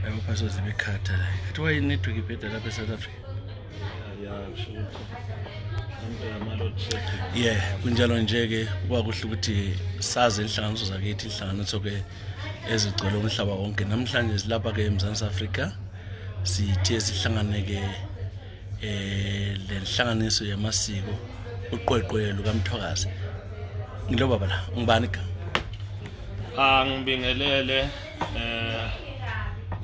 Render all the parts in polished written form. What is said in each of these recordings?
Ayophasoze bekhatha la. Kathi waye network ibheda lapha eSouth Africa. Yeah, kunjalo nje ke kuba kuhle ukuthi sazi inhlanganiso zakithi inhlanganiso ke ezigcwele umhlaba wonke. Namhlanje silapha ke eMzantsi Afrika sithe sihlangane ke le nhlanganiso yamasiko uqweqwe lukaMthwakazi. Ngilo baba la ngibani ka? Ngibingelele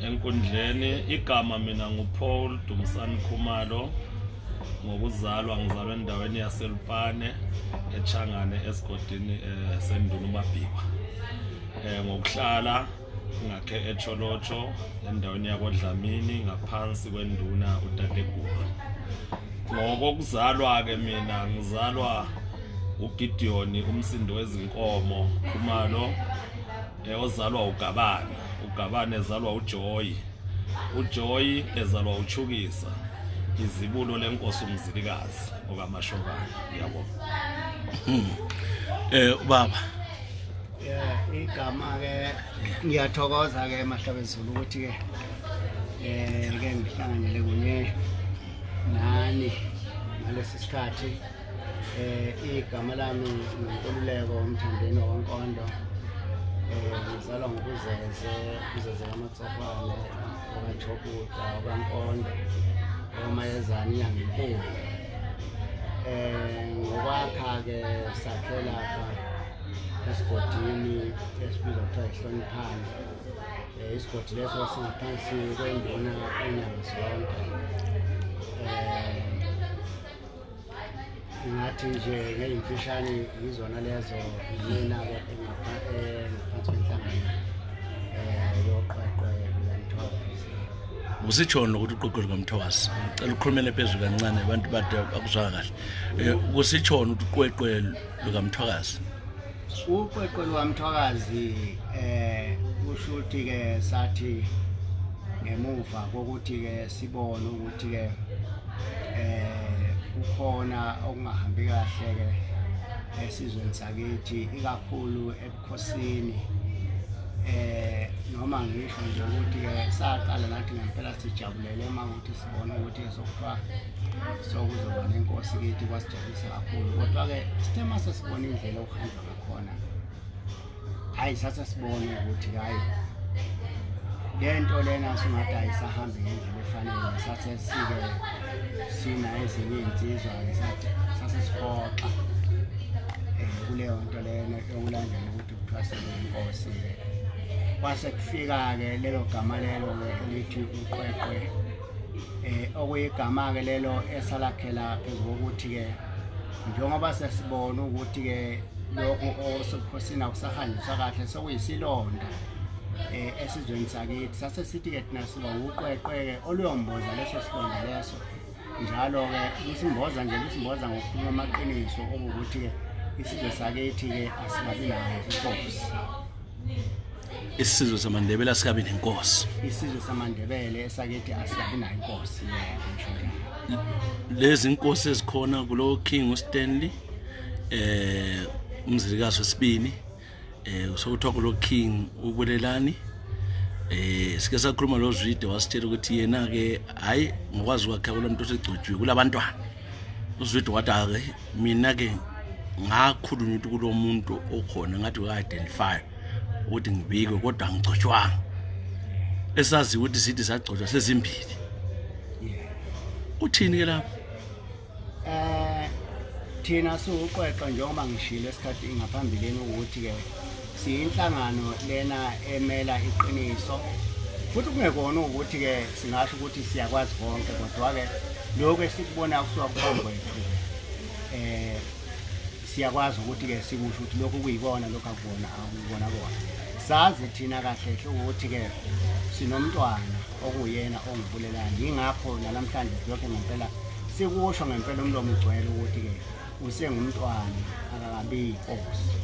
enkundleni igama mina nguPaul Dumisani Khumalo ngokuzalwa ngizalwa endaweni yaseLupane eChangane esigodini seNduna uMabhikwa ngokuhlala ngakhe eCholocho endaweni yakoDlamini ngaphansi kweNduna uTateguru. Ngokuzalwa ke mina ngizalwa uGideon umsindo wezinkomo Khumalo ozalwa uGabane ezalwa uJoy ezalwa uChukisa izibulo lenkosi uMzilikazi okaMashokana. Ngiyabonga. Ubaba igama ke ngiyathokoza ke Mahlabezulu ukuthi ke ngihlanganyele kunye nani ngalesi sikhathi. Igama lami uNkululeko Umthandeni waNkondo. Ngizalwa ngokuzeze kaMatsofane okaJobuda okaNkondo omayezani yangenkulu. Ngokwakha ke sakhe lapha esigodini esibizwa kuthiwa iHloniphani. Isigodi leso singaphansi kweNduna unyanga zonke. Ngathi nje ngeyimfishane yizona lezo yina ke ngaphansi kwenhlangano yoqweqwe lukaMthwakazi. usitshona ukuthi uqweqwe lukaMthwakazi. Ngicela ukhulumele phezulu kancane abantu bade akuzwa kahle. Usitshona ukuthi uqweqwe lukaMthwakazi. Uqweqwe lukaMthwakazi kusho ukuthi ke sathi ngemuva kokuthi ke sibone ukuthi ke kukhona okungahambi kahle ke esizweni sakithi ikakhulu ebukhosini. Noma ngisho nje ukuthi ke saqala nathi ngempela sijabulele ukuthi sibone ukuthi sokuthiwa sokuzoba nenkosi kithi kwasijabulisa kakhulu. Kodwa ke sithema sesibona indlela okuhanjwa ngakhona. Hayi sase sibone ukuthi hayi lento lena singathi ayisahambi ngendlela efanele. Sathe sike sina ezinye insizwa ke sase sihoxa kuleyo nto lena yokulandela ukuthi kuthiwa senenkosi. Kwase kufika ke lelo gama lelo elithi uqweqwe okuyigama ke lelo esalakhela phezukokuthi ke njengoba sesibona ukuthi ke lokho osebukhosini akusahanjiswa kahle sokuyisilonda esizweni sakithi. Sase sithi ke thina siba uqweqwe ke oluyomboza leso silonda leso njalo ke isimboza nje isimboza ngokukhuluma amaqiniso ukuthi ke isizwe sakithi ke asibabi nayo inkosi. Isizwe samaNdebele asikabi nenkosi. Isizwe samaNdebele esakithi asikabi nayo inkosi. Lezi inkosi ezikhona kulo King uStanley uMzilikazi wesibini sokuthiwa kulo King uBulelani. Sike sakhuluma lo Zwide wasitshela ukuthi yena ke hayi ngokwazi kwakhe kulomuntu osegcotshwe kulabantwana. uZwide wathi ake mina ke ngakhulunywa ukuthi kulomuntu okhona ngathi uka-identify ukuthi ngibike kodwa ngicotshwanga. Esazi ukuthi sithi sagcotshwa sezimbili. Uthini ke lapho? Thina siuqweqwe njengoba ngishilo esikhathi ngaphambilini ukuthi ke siyinhlangano lena emela iqiniso. Futhi kungekona ukuthi ke singasho ukuthi siyakwazi konke kodwa ke lokho esikubona kusuka kuphambi kwethu siyakwazi ukuthi ke sikusho ukuthi lokho kuyibona lokho akubona akubona kona. Sazi thina kahle hle ukuthi ke sinomntwana okuyena ongibulelani. Ingakho namhlanje lokho ngempela sikusho ngempela umlomo ugcwele ukuthi ke usengumntwana akakabi inkosi.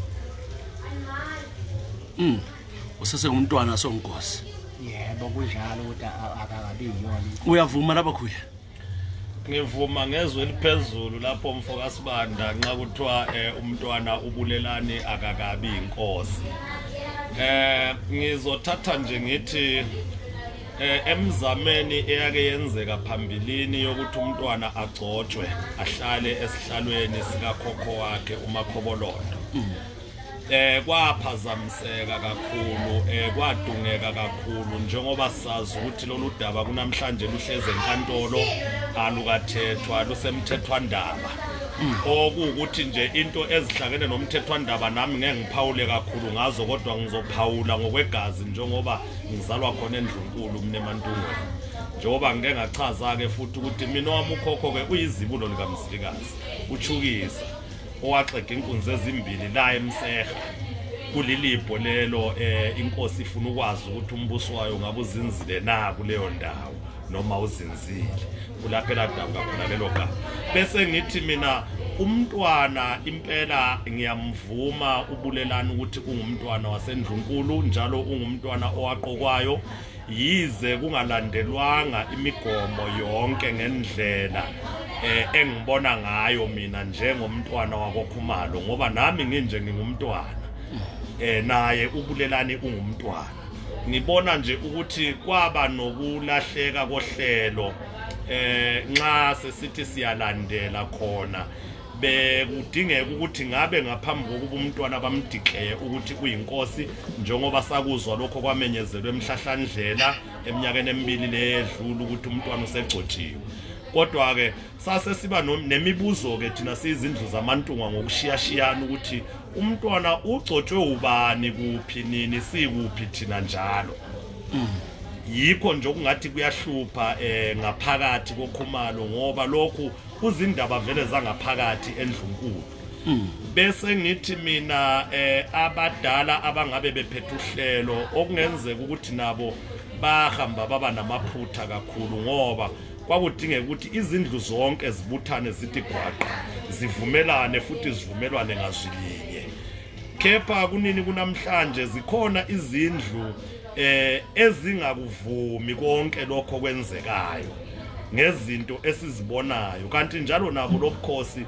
Usesengumntwana sonkosi. Yebo kunjalo ukuthi akakabi yona. Uyavuma lapha khuya? Ngivuma ngezwe eliphezulu lapho Mthwakazi nxa kuthiwa umntwana ubulelani akakabi inkosi. Ngizothatha nje ngithi emzameni eyake yenzeka phambilini yokuthi umntwana agcotshwe ahlale esihlalweni sikakhokho wakhe uMakhobolondo kwaphazamiseka kakhulu kwadungeka kakhulu njengoba sazi ukuthi lolu daba kunamhlanje luhleze enkantolo alukathethwa lusemthethwandaba okuwukuthi nje into ezihlakene nomthethwandaba nami ngeke ngiphawule kakhulu ngazo kodwa ngizophawula ngokwegazi njengoba ngizalwa khona eNdlunkulu mina eMantungweni njengoba ngeke ngachaza ke futhi ukuthi mina wami ukhokho ke uyizibulo likaMzilikazi uChukisa owaxega inkunzi ezimbili la eMseha kulilipho lelo inkosi ifuna ukwazi ukuthi umbuso wayo ngabe uzinzile na kuleyo ndawo noma uzinzile kulaphela daba khona lelo gama bese ngithi mina umntwana impela ngiyamvuma ubulelani ukuthi ungumntwana waseNdlunkulu njalo ungumntwana owaqokwayo yize kungalandelwanga imigomo yonke ngendlela engibona ngayo mina njengomntwana wakoKhumalo ngoba nami nginje ngingumntwana naye ubulelani ungumntwana ngibona nje ukuthi kwaba nokulahleka kohlelo nxa sesithi siyalandela khona bekudingeka ukuthi ngabe ngaphambi kokuba umntwana bamdeclare ukuthi uyinkosi njengoba sakuzwa lokho kwamenyezelwe emhlahlandlela eminyakeni emibili ledlula ukuthi umntwana usegcotshiwe kodwa ke sase siba nemibuzo ke thina sizindlu zamantunga ngokushiyashiyana ukuthi umntwana ugcotshwe ubani kuphi nini sikuphi thina njalo yikho nje okungathi kuyahlupha ngaphakathi koKhumalo ngoba lokhu kuzindaba vele zangaphakathi eNdlunkulu bese ngithi mina abadala abangabe bephethe uhlelo okungenzeka ukuthi nabo bahamba baba namaphutha kakhulu ngoba kwakudingeka ukuthi izindlu zonke zibuthane zithi gwaqa zivumelane futhi zivumelwane ngazwilinye kepha kunini kunamhlanje zikhona izindlu ezingakuvumi konke lokho kwenzekayo ngezinto esizibonayo kanti njalo nabo lobukhosi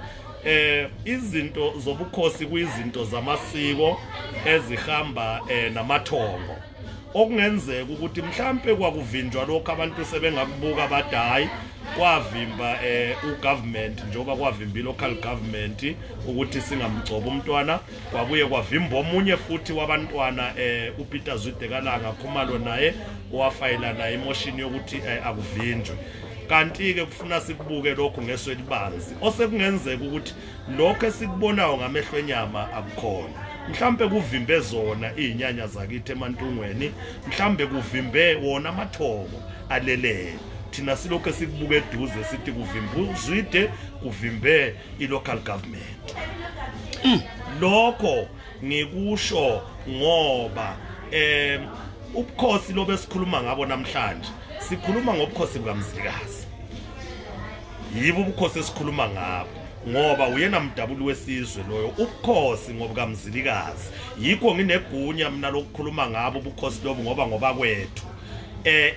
izinto zobukhosi kuyizinto zamasiko ezihamba namathongo okungenzeka ukuthi mhlambe kwakuvinjwa lokho abantu sebengakubuka badayi kwavimba ugovernment njengoba kwavimba local government ukuthi singamgcoba umntwana kwabuye kwavimba omunye futhi wabantwana uPeter Zwidekalanga Khumalo naye wafayila naye imotion yokuthi akuvinjwe kanti ke kufuna sikubuke lokho ngeswe libanzi osekungenzeka ukuthi lokho esikubonayo ngamehlo enyama akukhona mhlambe kuvimbe zona izinyanya zakithi eMantungweni mhlambe kuvimbe wona amathongo alele thina silokho esikubuke eduze sithi kuvimbe uzwide kuvimbe ilocal government lokho ngikusho ngoba ubukhosi lobe sikhuluma ngabo namhlanje sikhuluma ngobukhosi bukaMzilikazi yibo ubukhosi esikhuluma ngabo ngoba uyena mdabuli wesizwe loyo ubukhosi ngobukaMzilikazi yikho nginegunya mina lokukhuluma ngabo ubukhosi lobo ngoba kwethu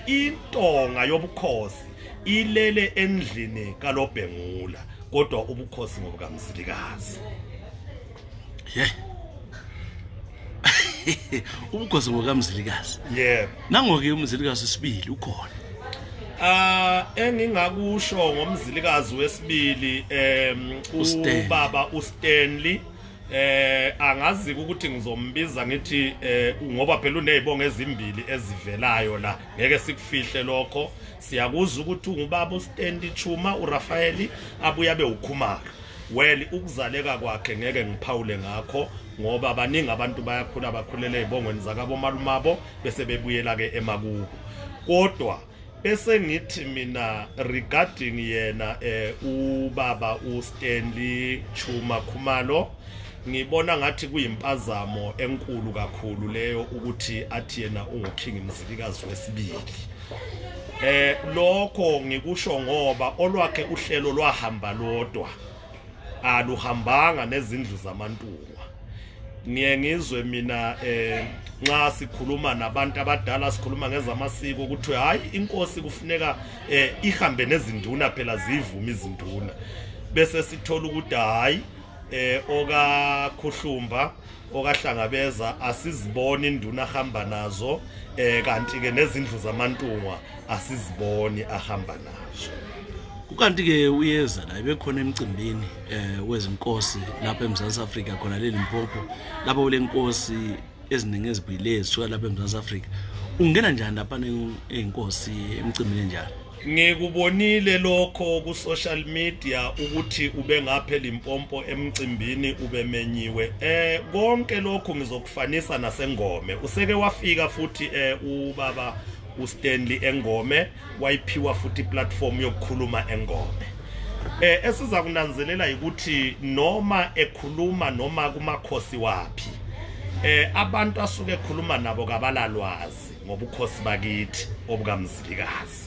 intonga yobukhosi ilele endlini kaLobhengula kodwa ubukhosi ngobukaMzilikazi ubukhosi ngobukaMzilikazi nangoke uMzilikazi sibili ukhona engingakusho ngomzilikazi wesibili ubaba uStanley angazi ukuthi ngizombiza ngithi ngoba phela unezibongo ezimbili ezivelayo la ngeke sikufihle lokho siyakuzwa ukuthi ungubaba uStanley Chuma uRafael abuye abe uKhumalo well ukuzaleka kwakhe ngeke ngiphawule ngakho ngoba baningi abantu bayakhula bakhulele ezibongweni zakabo malumabo bese bebuyela ke emakubo kodwa bese ngithi mina regarding yena ubaba uStanley Chuma Khumalo ngibona ngathi kuyimpazamo enkulu kakhulu leyo ukuthi athi yena unguking Mzilikazi wesibili lokho ngikusho ngoba olwakhe uhlelo lwahamba lodwa aluhambanga nezindlu zamantunga ngiyengizwe mina nxa sikhuluma nabantu abadala sikhuluma ngezamasiko ukuthi hayi inkosi kufuneka ihambe nezinduna phela zivuma izinduna bese sithola ukuthi hayi okakhuhlumba okahlangabeza asiziboni induna ahamba nazo kanti ke nezindlu zamantungwa asiziboni ahamba nazo. Kukanti ke uyeza la bekhona emcimbini wezinkosi lapha eMzantsi Afrika khona le Limpopo lapho kule nkosi eziningi ezibhile zisuka lapha eMzantsi Afrika. Ungena njani lapha nenkosi emcimbini enjalo? Ngikubonile lokho ku social media ukuthi ube ngapha eLimpopo emcimbini ubemenyiwe. Konke lokho ngizokufanisa naseNgome. Useke wafika futhi ubaba uStanley eNgome wayiphiwa futhi platform yokukhuluma eNgome. Esiza kunanzelela ukuthi noma ekhuluma noma kumakhosi wapi abantu asuke ekhuluma nabo kabalalwazi ngobukhosi bakithi obukaMthwakazi.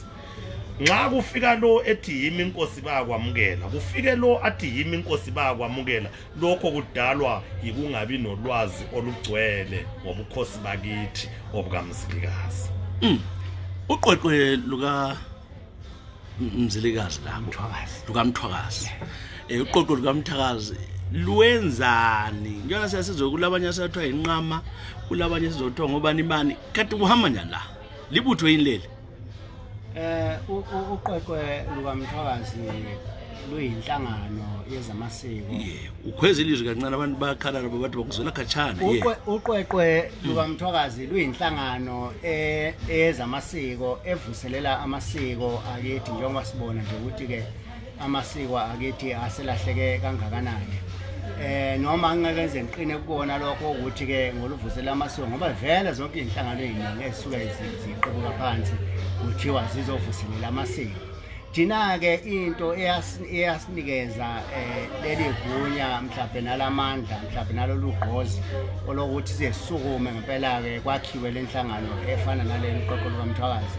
Nxa kufika lo ethi yimi inkosi bayakwamukela, kufike lo athi yimi inkosi bayakwamukela, lokho kudalwa yikungabi nolwazi olugcwele ngobukhosi bakithi obukaMthwakazi. Uqweqwe lukaMthwakazi lukaMthwakazi. Uqweqwe lukaMthwakazi luwenzani? Njengoba siyasizwe kulabanye asathiwa inqama, kulabanye sizothiwa ngobani bani. Kanti kuhamba njani la? Libutho yini leli? Uqweqwe lukaMthwakazi luyinhlangano yezamasiko. Ukhweza ilizwi kancane abantu bakhala labo bathi bakuzwela khatshana. Uqweqwe lukaMthwakazi luyinhlangano ezamasiko evuselela amasiko akithi njengoba sibona nje ukuthi ke amasiko akithi aselahleke kangakanani. Noma ngingeke ngiqine ukubona lokho ukuthi ke ngoluvusela amasiko ngoba vele zonke inhlangano eziningi ezisuka ziqhabuka phansi kuthiwa zizovuselela amasiko. Thina ke into eyasinikeza leli gunya mhlawumbe nalamandla mhlawumbe nalolugqozi olokuthi sisukume ngempela ke kwakhiwe lenhlangano efana naleli Uqweqwe lukaMthwakazi.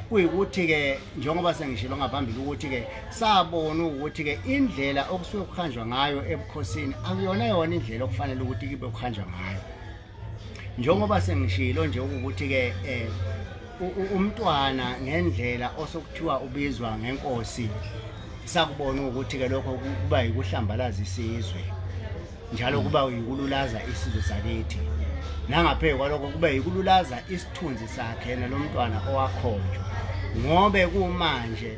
Kuyikuthi ke njengoba sengishilo ngaphambili ukuthi ke sabona ukuthi ke indlela okusuke kuhanjwa ngayo ebukhosini akuyona indlela okufanele ukuthi kibe kuhanjwa ngayo. Njengoba sengishilo nje ukuthi ke umntwana ngendlela osokuthiwa ubizwa ngenkosi sakubona ukuthi ke lokho kuba yikuhlambalaza isizwe njalo kuba yikululaza isizwe sakithi nangaphezulu kwalokho kuba yikululaza isithunzi sakhe nalomntwana owakhonjwa ngobe kumanje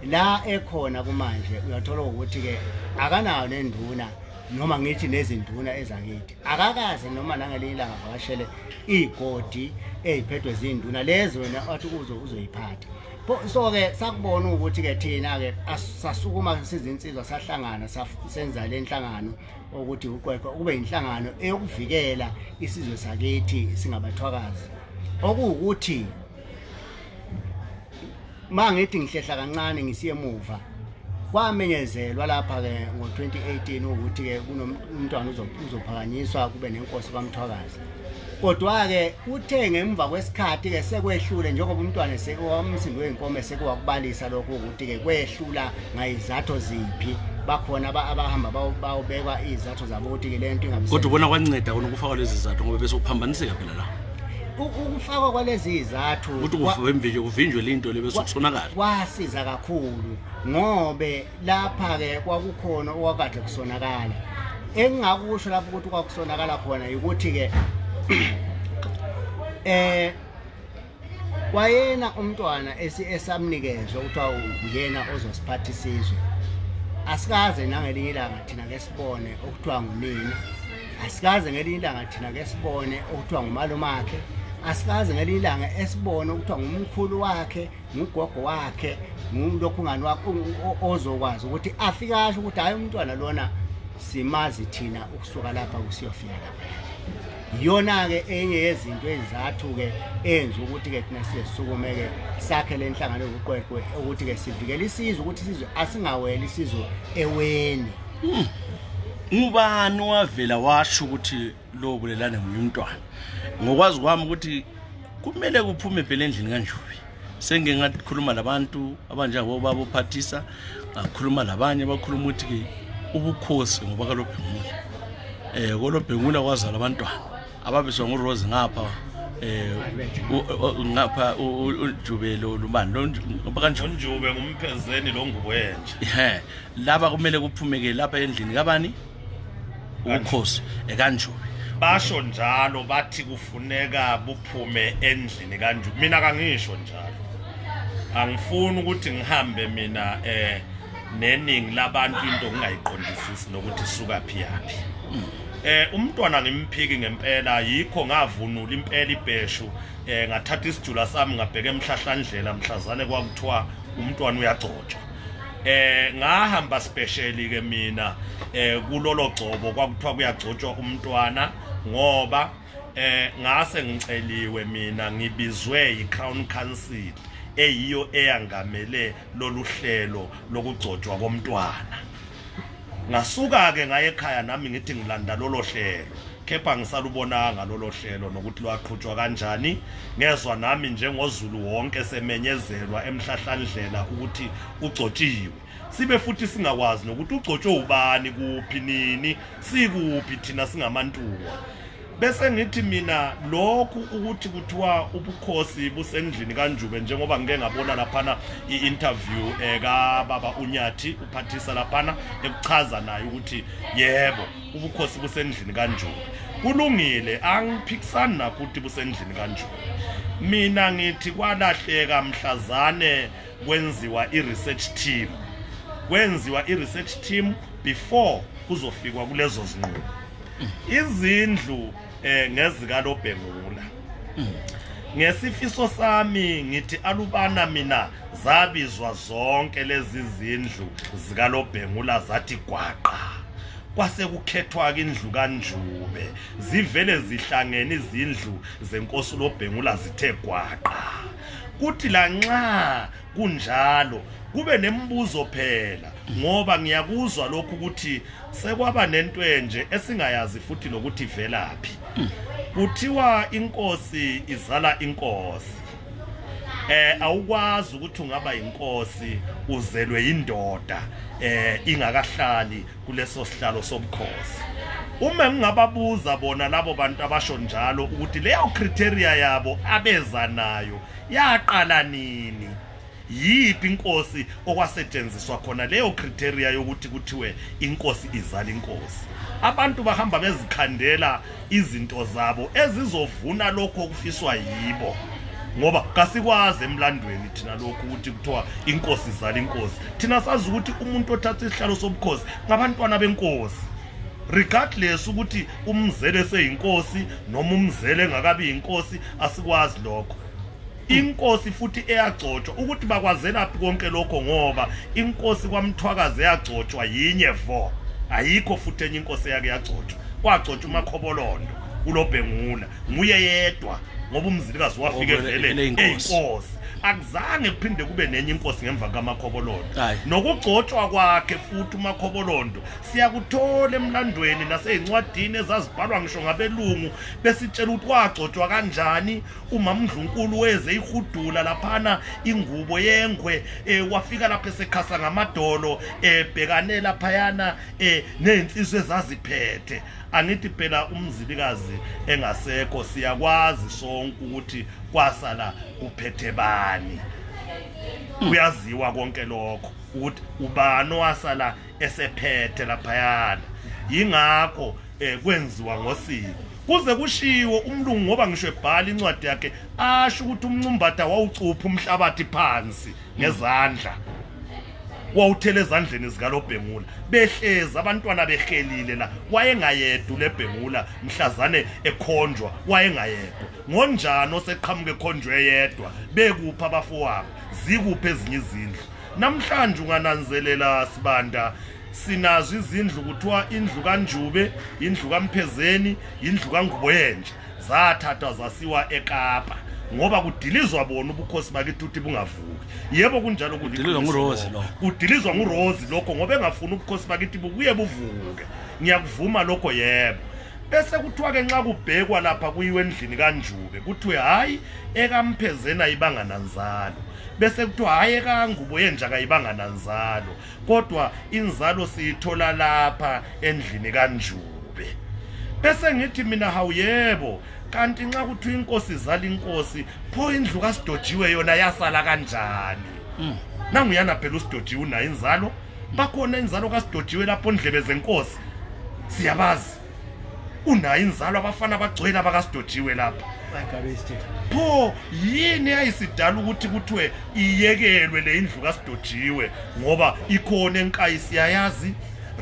la ekhona kumanje uyathola ukuthi ke akanayo nenduna noma ngithi nezinduna ezakithi akakaze noma nangelinye ilanga vakashele igodi eziphethwe zinduna lezo wena athi uzoyiphatha. So ke sakubona ukuthi ke thina ke asasukuma sizinsizwa sahlangana senza lenhlangano ukuthi Uqweqwe kube inhlangano eyokuvikela isizwe sakithi singabathwakazi. Okuwukuthi mangithi ngihlehla kancane ngisiye emuva kwamenyezelwa lapha ke ngo2018 ukuthi ke kunomntwana uzophakanyiswa kube nenkosi kaMthwakazi. Kodwa ke uthe ngemva kwesikhathi ke sekwehlule njengoba umntwana sekwamsindo wenkomo sekwakubalisa lokho ukuthi ke kwehlula ngayizathu ziphi bakhona abahamba bawubekwa izathu zabo ukuthi ke lento ingabisela. Kodwa ubona kwanceda kona ukufaka lezi izathu ngoba bese uphambaniseka phela la. Ukufakwa kwalezi izathu ukuthi kuvinjwe lento le bese kusonakala. Kwasiza kakhulu ngobe lapha ke kwakukhona okwakade kusonakala. Engingakusho lapho ukuthi kwakusonakala khona ukuthi ke wayena umntwana esamnikezwe ukuthiwa uyena ozosiphatha isizwe. Asikaze nangelinye ilanga thina ke sibone ukuthiwa ngunina, asikaze ngelinye ilanga thina ke sibone ukuthiwa ngumalumakhe, asikaze ngelinye ilanga esibone ukuthiwa ngumkhulu wakhe, ngugogo wakhe, ngumlokhu ngani wakhe ozokwazi ukuthi afike asho ukuthi hayi umntwana lona simazi thina ukusuka lapha kusiyofika lapha. Yona ke enye yezinto ezathu ke enza ukuthi ke thina sisukume ke sakhe lenhlangano yokuqweqwe ukuthi ke sivikele isizwe ukuthi isizwe asingaweli isizwe eweni. Ngubani wavela washo ukuthi lo bulelane ngumntwana? Ngokwazi kwami ukuthi kumele kuphume phela endlini kanjubi. Senge ngathi khuluma labantu abanjengoba babo phathisa, ngakhuluma labanye bakhuluma ukuthi ke ubukhosi ngoba kalobhengula. Kolobhengula kwazala abantwana ababizwa ngoRose ngapha ngapha uNdebele lubani ngoba kanje uNdebele ngumphezeni lo nguwenje. Laba kumele kuphumeke lapha endlini kabani ubukhosi kaNjubi basho njalo bathi kufuneka buphume endlini kaNjubi. Mina kangisho njalo, angifuni ukuthi ngihambe mina neningi labantu into ngingayiqondisisi nokuthi suka phi yaphi. Umntwana ngimphiki ngempela, yikho ngavunula impela ibheshu, ngathatha isijula sami ngabheka emhlahlandlela mhlazane kwakuthiwa umntwana uyagcotshwa. Ngahamba specially ke mina kulolo gcobo kwakuthiwa kuyagcotshwa umntwana, ngoba ngase ngiceliwe mina, ngibizwe yiCrown Council eyiyo eyangamele lolu hlelo lokugcotshwa komntwana. Ngasuka ke ngaye ekhaya nami ngithi ngilanda lolo hlelo, kepha ngisalubonanga lolo hlelo nokuthi lwaqhutshwa kanjani. Ngezwa nami njengozulu wonke semenyezelwa emhlahlandlela ukuthi ugcotshiwe, sibe futhi singakwazi nokuthi ugcotshwe ubani, kuphi, nini, sikuphi thina singamantuwa. Bese ngithi mina lokhu ukuthi kuthiwa ubukhosi busendlini kaNjubi, njengoba ngike ngabona laphana i-interview kaBaba uNyathi uphathisa laphana ekuchaza naye ukuthi yebo ubukhosi busendlini kaNjubi, kulungile, angiphikisani nakuthi busendlini kaNjubi. Mina ngithi kwalahleka mhlazane kwenziwa i-research team before kuzofikwa kulezo zinqumo. Izindlu ngezika loBhengula, ngesifiso sami ngithi alubana mina zabizwa zonke lezi zindlu zika loBhengula zathi gwaqa, kwase kukhethwa indlu kaNjubi, zivele zihlangene izindlu zenkosi loBhengula zithe gwaqa. Kuthi la nxa kunjalo kube nembuzo phela, ngoba ngiyakuzwa lokhu ukuthi sekwaba nentwenje esingayazi futhi nokuthi velaphi. Kuthiwa inkosi izala inkosi. Awukwazi ukuthi ungaba inkosi uzelwe indoda ingakahlali kuleso sihlalo sobukhosi. Uma ngingababuza bona labo bantu abasho njalo ukuthi leyo criteria yabo abeza nayo yaqala nini, yiphi inkosi okwasetshenziswa khona leyo criteria yokuthi kuthiwe inkosi izala inkosi. Abantu bahamba bezikhandela izinto zabo ezizovuna lokho okufiswa yibo, ngoba kasikwazi emlandweni thina lokhu ukuthi kuthiwa inkosi izala inkosi. Thina sazi ukuthi umuntu othatha isihlalo sobukhosi ngabantwana benkosi, regardless ukuthi umzele seyinkosi noma umzele ngakabi inkosi, asikwazi lokho. Inkosi futhi eyagcotshwa ukuthi bakwazela phi konke lokho, ngoba inkosi kwaMthwakazi eyagcotshwa yinye vo, ayikho futhi enye inkosi yake yagcotshwa. Kwagcotshwa uMakhobolondo uloBhengula, nguye yedwa, ngoba umzilikazi wafike vele eyinkosi. Akuzange kuphinde kube nenye inkosi ngemva kaMakhobolondo. Nokugcotshwa kwakhe futhi uMakhobolondo siyakuthola emlandweni nasezincwadini ezazibhalwa ngisho ngabelungu, besitshela ukuthi wagcotshwa kanjani. UMamNdlunkulu weze ihudula laphana ingubo yengwe, wafika lapha esekhasa ngamadolo, ebhekane laphayana nezinsizwe ezaziphethe. Angithi phela umzilikazi engasekho siyakwazi sonke ukuthi kwasala kuphethe bani. Kuyaziwa konke lokho ukuthi ubani wasala esephethe laphayana. Yingakho kwenziwa ngosiko kuze kushiwo umlungu, ngoba ngisho ebhala incwadi yakhe asho ukuthi umncumbatha wawucupha umhlabathi phansi ngezandla, wawuthele ezandleni zika loBhengula, behleza abantwana behelile la. Wayengayedwa leBhengula mhlazane ekhonjwa, wayengayedwa. Ngonjani oseqhamuke ekhonjwe yedwa, bekupha abafowabo, zikuphe ezinye izindlu. Namhlanje ungananzelela Sibanda, sinazo izindlu kuthiwa indlu kaNjubi, indlu kaMphezeni, indlu kaNguboyenje, zathathwa zasiwa eKapa ngoba kudilizwa bona ubukhosi bakithi uthi bungavuki. Yebo kunjalo, kudilizwa nguRose lo, kudilizwa nguRose lokho ngoba engafuna ubukhosi bakithi bubuye buvuke. Ngiyakuvuma lokho, yebo. Bese kuthiwa ke nxa kubhekwa lapha kuyiwe endlini kaNjubi kuthiwe hayi ekaMphezeni ayibanga nanzalo, bese kuthiwa hayi ekaNguboyenje akayibanga nanzalo, kodwa inzalo siyithola lapha endlini kaNjubi. Bese ngithi mina hawu yebo, kanti nxa kuthiwa inkosi izala inkosi, pho indlu kaSidojiwe yona yasala kanjani? Nanguyana phela uSidojiwe unayo inzalo, bakhona inzalo kaSidojiwe lapho ndlebe zenkosi. siyabazi unayo inzalo abafana abagcwele abakasidojiwe lapha pho yini ayisidala ukuthi kuthiwe iyekelwe le indlu kasidojiwe ngoba ikhona enkayi siyayazi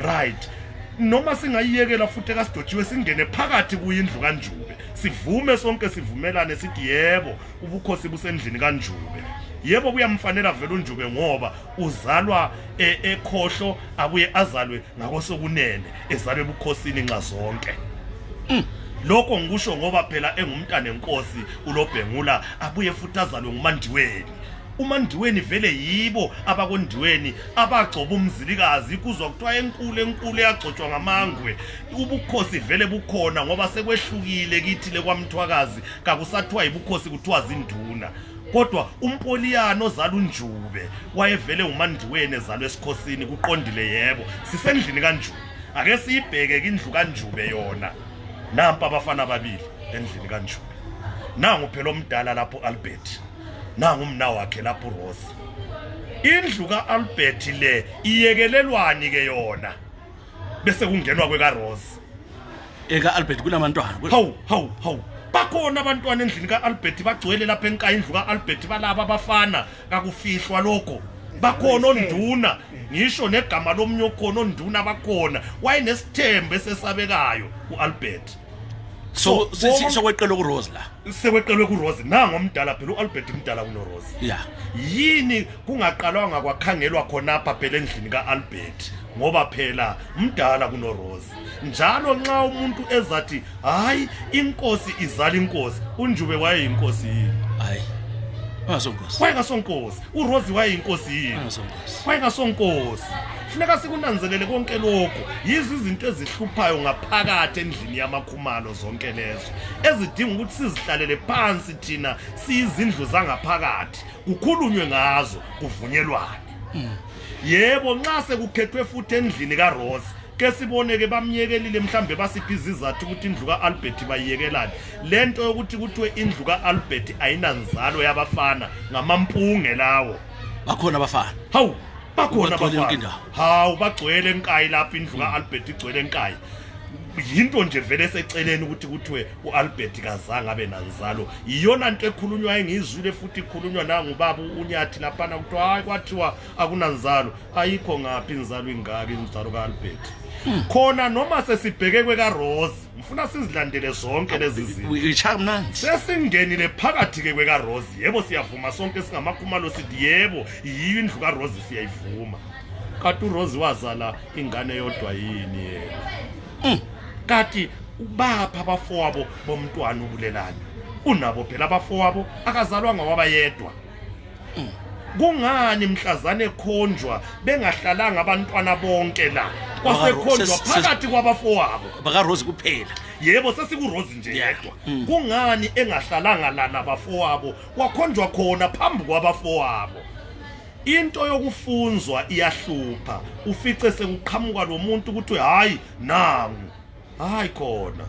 right noma singayiyekela futhi kasidojiwe singene phakathi kuyindlu kaNjube sivume sonke sivumelane sithi yebo ubukhosi busendlini kaNjube yebo kuyamfanela vele uNjube ngoba uzalwa ekhohlo abuye azalwe ngakosokunene ezalwe ebukhosini nxa zonke lokho ngikusho ngoba phela engumntana enkosi uLobhengula abuye futhi azalwe nguMandiweni uMandiweni vele yibo abakondiweni abagcoba umzilikazi kuzwa kuthiwa enkulu yagcotshwa ngamangwe ubukhosi vele bukhona ngoba sekwehlukile kithi le kwaMthwakazi kakusathiwa ibukhosi kuthiwa zinduna kodwa umpoliyano ozala uNjube wayevele uMandiweni ezalwe esikhosini kuqondile yebo sisendlini kaNjube ake siyibheke indlu kaNjube yona nampa abafana ababili endlini kaNjube nangu phela omdala lapho Albert nangu umna wakhe lapho Rose indlu kaAlbert le iyekelelwani ke yona bese kungenwa kwekaRose ekaAlbert kunabantwana hawu bakhona abantwana endlini kaAlbert bagcwele lapha enkayi indlu kaAlbert balaba abafana kakufihlwa lokho bakhona onduna ngisho negama lomnye khona onduna bakhona wayenesithembe sesabekayo uAlbert so sekweqelwe kuRose la sekweqelwe kuRose nangu omdala phela uAlbert mdala kunoRose yeah yini kungaqalwanga kwakhangelwa khona apha phela endlini kaAlbert ngoba phela mdala kunoRose njalo nxa umuntu ezathi hayi inkosi izala inkosi uNjube wayeyinkosi yini hayi wayengasonkosi uRose wayeyinkosi yini wayengasonkosi funeka sikunanzelele konke lokho yizo izinto ezihluphayo ngaphakathi endlini yamakhumalo zonke lezo ezidinga ukuthi sizihlalele phansi thina siyizindlu zangaphakathi kukhulunywe ngazo kuvunyelwane yebo nxa sekukhethwe futhi endlini kaRose ke siboneke bamyekelile mhlambe basiphi izizathu ukuthi indlu kaAlbert bayiyekelane lento yokuthi kuthiwe indlu kaAlbert ayinanzalo yabafana ngamampunge lawo bakhona abafana bakhona abafana bagcwele enkayi lapha indlu kaAlbert igcwele enkayi yinto nje vele seceleni ukuthi kuthiwe uAlbert kazange abe nanzalo iyona nto ekhulunywa engizwile futhi ikhulunywa nangubaba uNyathi laphana kuthiwa hayi kwathiwa akunanzalo ayikho ngaphi inzalo ingaki inzalo kaAlbert khona noma sesibheke kwekaRose mfuna sizilandele zonke lezi zinto sesingenile phakathi ke kwekaRose yebo siyavuma sonke singamakhumalo sithi yebo yiyo indlu kaRose siyayivuma kanti uRose wazala ingane yodwa yini yena kati ubapha abafowabo bomntwana ubulelani unabo phela abafowabo akazalwanga wabayedwa kungani mhlazane ekhonjwa bengahlalanga abantwana bonke la kwasekhonjwa phakathi kwabafowabo bakaRose kuphela yebo sesikuRose nje yedwa kungani engahlalanga lana abafowabo kwakhonjwa khona phambi kwabafowabo into yokufunzwa iyahlupha ufice sekuqhamuka lo muntu ukuthi hayi nangu hayi khona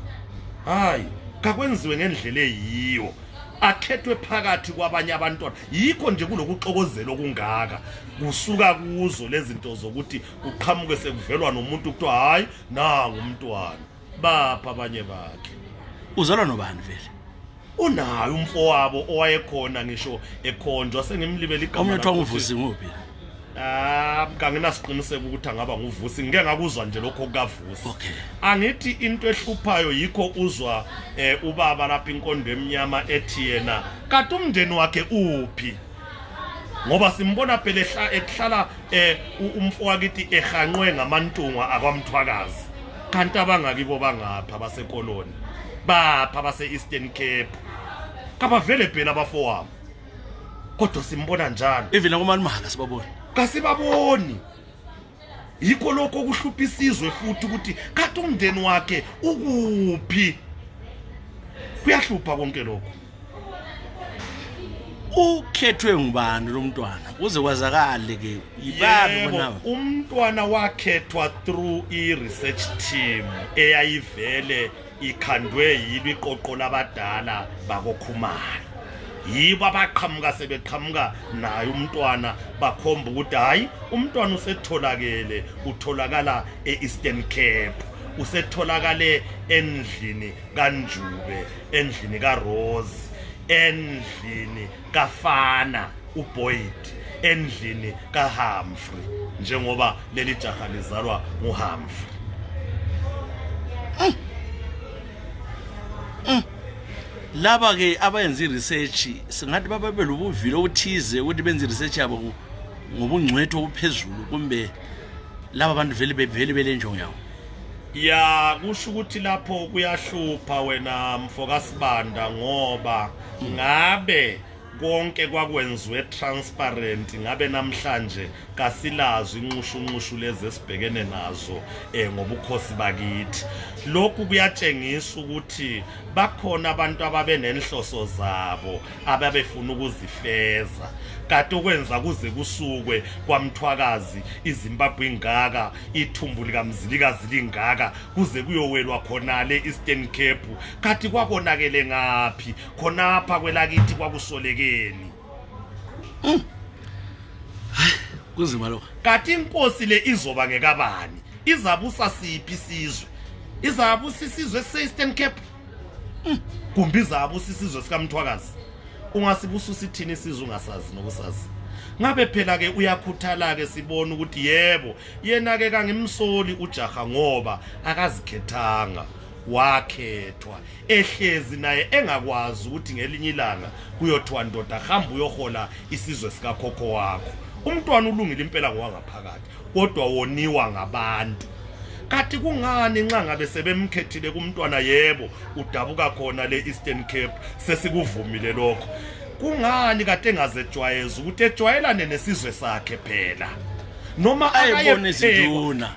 hayi kakwenziwe ngendlela eyiyo akhethwe phakathi kwabanye abantwana yikho nje kulokuxokozela okungaka kusuka kuzo lezinto zokuthi uqhamuke sekuvelwa nomuntu ukuthi hayi nangu umntwana bapha abanye bakhe uzalwa nobani vele unayo umfowabo owayekhona ngisho ekhonjwa sengimlibela igama omunye uthiwa nguVusi nguphi kanginasiqiniseko ukuthi angaba nguVusi ngeke ngakuzwa nje lokho kukaVusi okay angithi into ehluphayo yikho uzwa ubaba lapha inkondo emnyama ethi yena kanti umndeni wakhe uphi ngoba simbona phela ehlala umfowakazi ehanqwe ngamantungwa akwaMthwakazi kanti abangakibo bangapha basekoloni bapha base-Eastern Cape kabavele phela abafowabo kodwa simbona njalo even akumanimaka sibabona kasibaboni yikho lokho kuhlupha isizwe futhi ukuthi kanti umndeni wakhe ukuphi kuyahlupha konke lokho ukhethwe ngubani lo mntwana uze kwazakale ke yibani bona umntwana wakhethwa through i-research team eyayivele ikhandwe yilo iqoqo labadala bakokhumalo yibo abaqhamuka sebeqhamuka naye umntwana bakhomba ukuthi hayi umntwana usetholakele utholakala eEastern Cape usetholakale endlini kaNjube, endlini kaRose, endlini kaFana uBoyd, endlini kaHumphrey, njengoba leli jaha lizalwa nguHumphrey. Laba ke abayenza research singathi babe lobuvilo obuthize ukuthi benze research yabo ngobungcwetho obuphezulu kumbe laba bantu vele belenjongo yawo. Ya kusho ukuthi lapho kuyahlupha wena Mthwakazi ngoba ngabe konke kwakwenziwe transparent, ngabe namhlanje kasilazi inxushunxushu lezi esibhekene nazo ngobukhosi bakithi. Lokhu kuyatshengisa ukuthi bakhona abantu ababe nenhloso zabo ababefuna ukuzifeza, kanti okwenza kuze kusukwe kwaMthwakazi iZimbabwe ingaka, ithumbu likaMzilikazi lingaka, kuze kuyowelwa khona le Eastern Cape, kanti kwakonakele ngaphi khonapha kwelakithi kwakusolekeni. Kunzima lokho. Kanti inkosi le izoba ngekabani? Izabusa siphi isizwe? Izabusa isizwe se-Eastern Cape? Kumbe izabusa isizwe sikaMthwakazi? Ungasibusa usithini isizwe ungasazi nokusazi? Ngabe phela ke uyakhuthala ke sibona ukuthi yebo yena ke kangimsoli ujaha ngoba akazikhethanga, wakhethwa ehlezi naye engakwazi ukuthi ngelinye ilanga kuyothiwa ndoda hamba uyohola isizwe sikakhokho wakho. Umntwana ulungile impela ngowangaphakathi kodwa woniwa ngabantu. Kanti kungani nxa ngabe sebemkhethile kumntwana yebo udabuka khona le Eastern Cape sesikuvumile lokho? Kungani kade engazejwayeza ukuthi ejwayelane nesizwe sakhe phela noma ayebona izinduna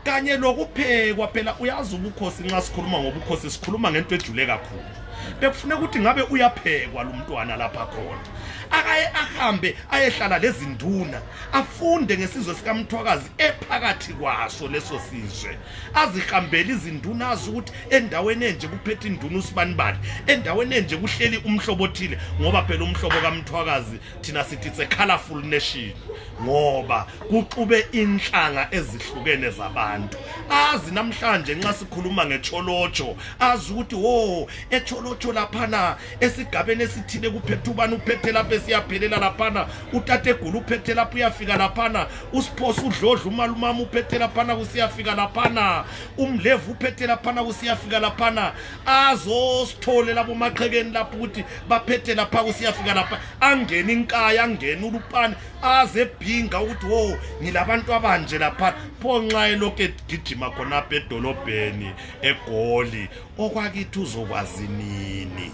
kanye lokuphekwa phela? Uyazi ubukhosi nxa sikhuluma ngobukhosi sikhuluma ngento ejule kakhulu. Bekufuneka ukuthi ngabe uyaphekwa lo mntwana lapha khona, akaye ahambe ayehlala lezinduna, afunde ngesizwe sikaMthwakazi ephakathi kwaso leso sizwe, azihambele izinduna azi ukuthi endaweni enje kuphethe induna usibanibani, endaweni enje kuhleli umhlobo othile, ngoba phela umhlobo kaMthwakazi thina sithi it's a colorful nation, ngoba kuxube inhlanga ezihlukene zabantu. Azi namhlanje nxa sikhuluma ngecholotsho azi ukuthi wo echolotsho laphana esigabeni esithile kuphethe ubani uphethe lapha esiyaphelela laphana, utate Gulu uphethe lapha uyafika laphana, usiphosa uDlodla umalumama uphethe laphana kusiyafika laphana, umlevu uphethe laphana kusiyafika laphana. Azosithole labo maqhekeni lapho ukuthi baphethe lapha kusiyafika lapha, angena inkaya angena ulupane aze ebhinga ukuthi wo ngilabantu abanje lapha. Ponxa elokhu egijima khona apha edolobheni eGoli, okwakithi uzokwazi nini?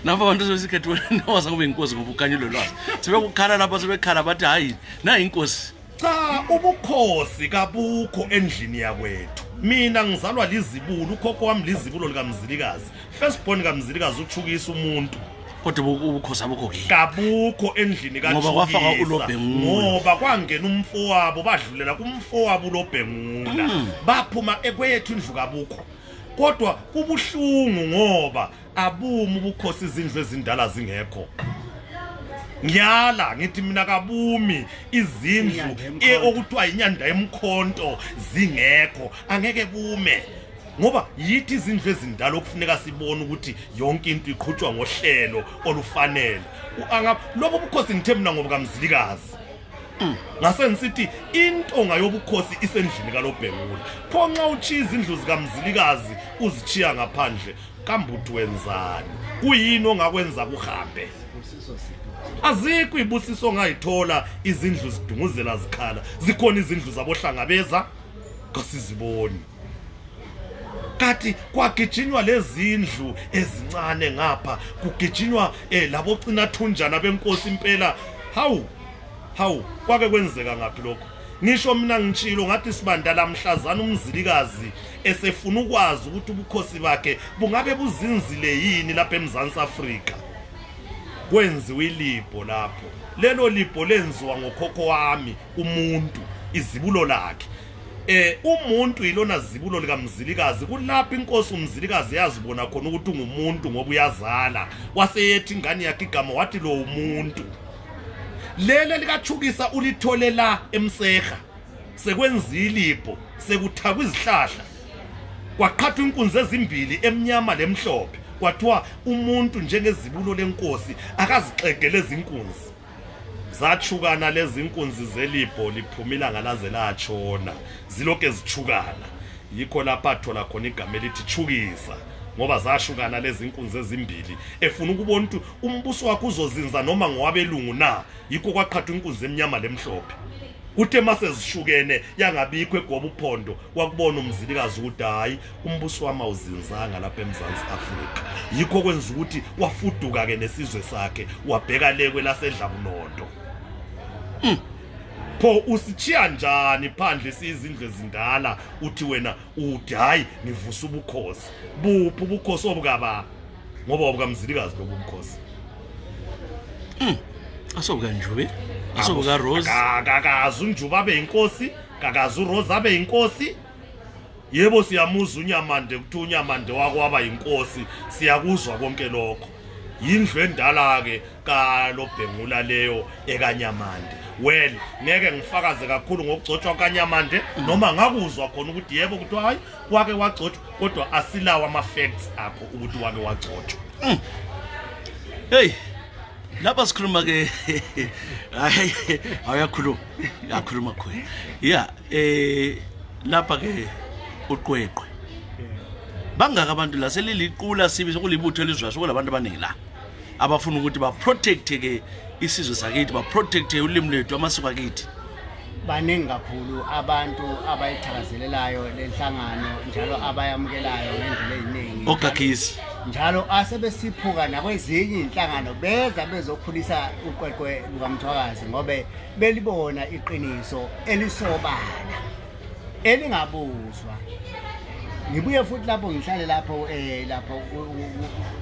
Napa abantu sebesikhethiwe nowaza kube inkosi ngoba ukanyulo lwazi sebekukhala lapha sebekhala bathi hayi na inkosi. Cha, ubukhosi kabukho endlini yakwethu. Mina ngizalwa lizibulo, ukhokho wami lizibulo likaMzilikazi, firstborn kaMzilikazi uThukisa umuntu. Kodwa ubukhosi abukho ke kabukho endlini kaThukisa ngoba kwafaka uLobhengula, ngoba kwangena umfowabo badlulela kumfowabo uLobhengula, baphuma ekwethu indlu kabukho. Kodwa kubuhlungu ngoba abumi ubukhosi izindlu ezindala zingekho. Ngiyala ngithi mina kabumi izindlu okuthiwa inyanda emkhonto zingekho, angeke bume. Ngoba yithi izindlu ezindala okufuneka sibone ukuthi yonke into iqhutshwa ngohlelo olufanele. Lobo bukhosi ngithe mina ngoba kaMzilikazi. Ngase ngisithi intonga yobukhosi isendlini kaLobhengula. Pho nxa uchiya izindlu zikaMzilikazi uzichiya ngaphandle, kambuthi wenzani? Kuyini ongakwenza kuhambe? Azikho ibusiso ngayithola izindlu zidunguzela zikhala. Zikhona izindlu zabohlangabeza kasiziboni. Kati kwagijinywa lezindlu ezincane ngapha, kugijinywa labo cina thunjana benkosi impela. Hawu kwake kwenzeka ngaphi lokho? Ngisho mina ngitshilo ngathi sibandala mhlazana uMzilikazi esefuna ukwazi ukuthi ubukhosi bakhe bungabe buzinzile yini lapha eMzansi Afrika. Kwenziwe ilipho lapho. Lelo lipho lenziwa ngokhokho wami umuntu, izibulo lakhe. Umuntu ilona zibulo likaMzilikazi. Kulapha inkosi uMzilikazi yazibona khona ukuthi ungumuntu ngoba uyazala. Waseyethi ingane yakhe igama wathi lo umuntu. Lele likaThukisa ulithole la eMseha. Sekwenza ilipho sekuthakwa izihlahla kwaqhathwa inkunzi ezimbili emnyama lemhlophe kwathiwa umuntu njengezibulo lenkosi akazixegele izinkunzi zachukana lezi inkunzi zelibho liphumila ngalaze latshona ziloke zichukana yikho lapha thola khona igama elithi chukisa ngoba zashukana lezi inkunzi ezimbili efuna ukubona ukuthi umbuso wakhe uzozinza noma ngowabelungu na yikho kwaqhathwa inkunzi emnyama lemhlophe uthe mase zishukene yangabikho egoba uphondo wakubona umzilikazi ukuthi hayi umbuso wami awuzinzanga lapha eMzansi Afrika yikho kwenza ukuthi wafuduka ke nesizwe sakhe wabheka lekwe lasedla kunondo pho usichiya njani phandle sizindlu ezindala uthi wena uthi hayi nivusa ubukhosi buphi ubukhosi obukaba ngoba obukamzilikazi lobukhosi asobuka Njube asobuka Rose kakazi uNjuba abe inkosi kakazi uRose abe inkosi yebo siyamuza uNyamande kuthi uNyamande wakwaba inkosi siyakuzwa konke lokho yindlu endala ke kalobhengula leyo ekanyamande well ngeke ngifakaze kakhulu ngokugcotshwa kaNyamande noma ngakuzwa khona ukuthi yebo ukuthi hayi wake wagcotshwa kodwa asilawa ama facts akho ukuthi wake wagcotshwa hey lapha sikhuluma ke ayakhuluma khona yeah lapha ke Uqweqwe bangaka abantu la seliliqula sibi sokulibutho elizwasho kulabantu abaningi la abafuna ukuthi ba protect ke isizwe sakithi ba protect ulimi lethu amasiko akithi baningi kakhulu abantu abayithakazelelayo lenhlangano njalo abayamukelayo ngendlela eziningi ogagisi njalo asebesiphuka nakwezinye inhlangano beza bezokhulisa uqweqwe lukaMthwakazi ngobe belibona iqiniso elisobala elingabuzwa ngibuye futhi lapho ngihlale lapho lapho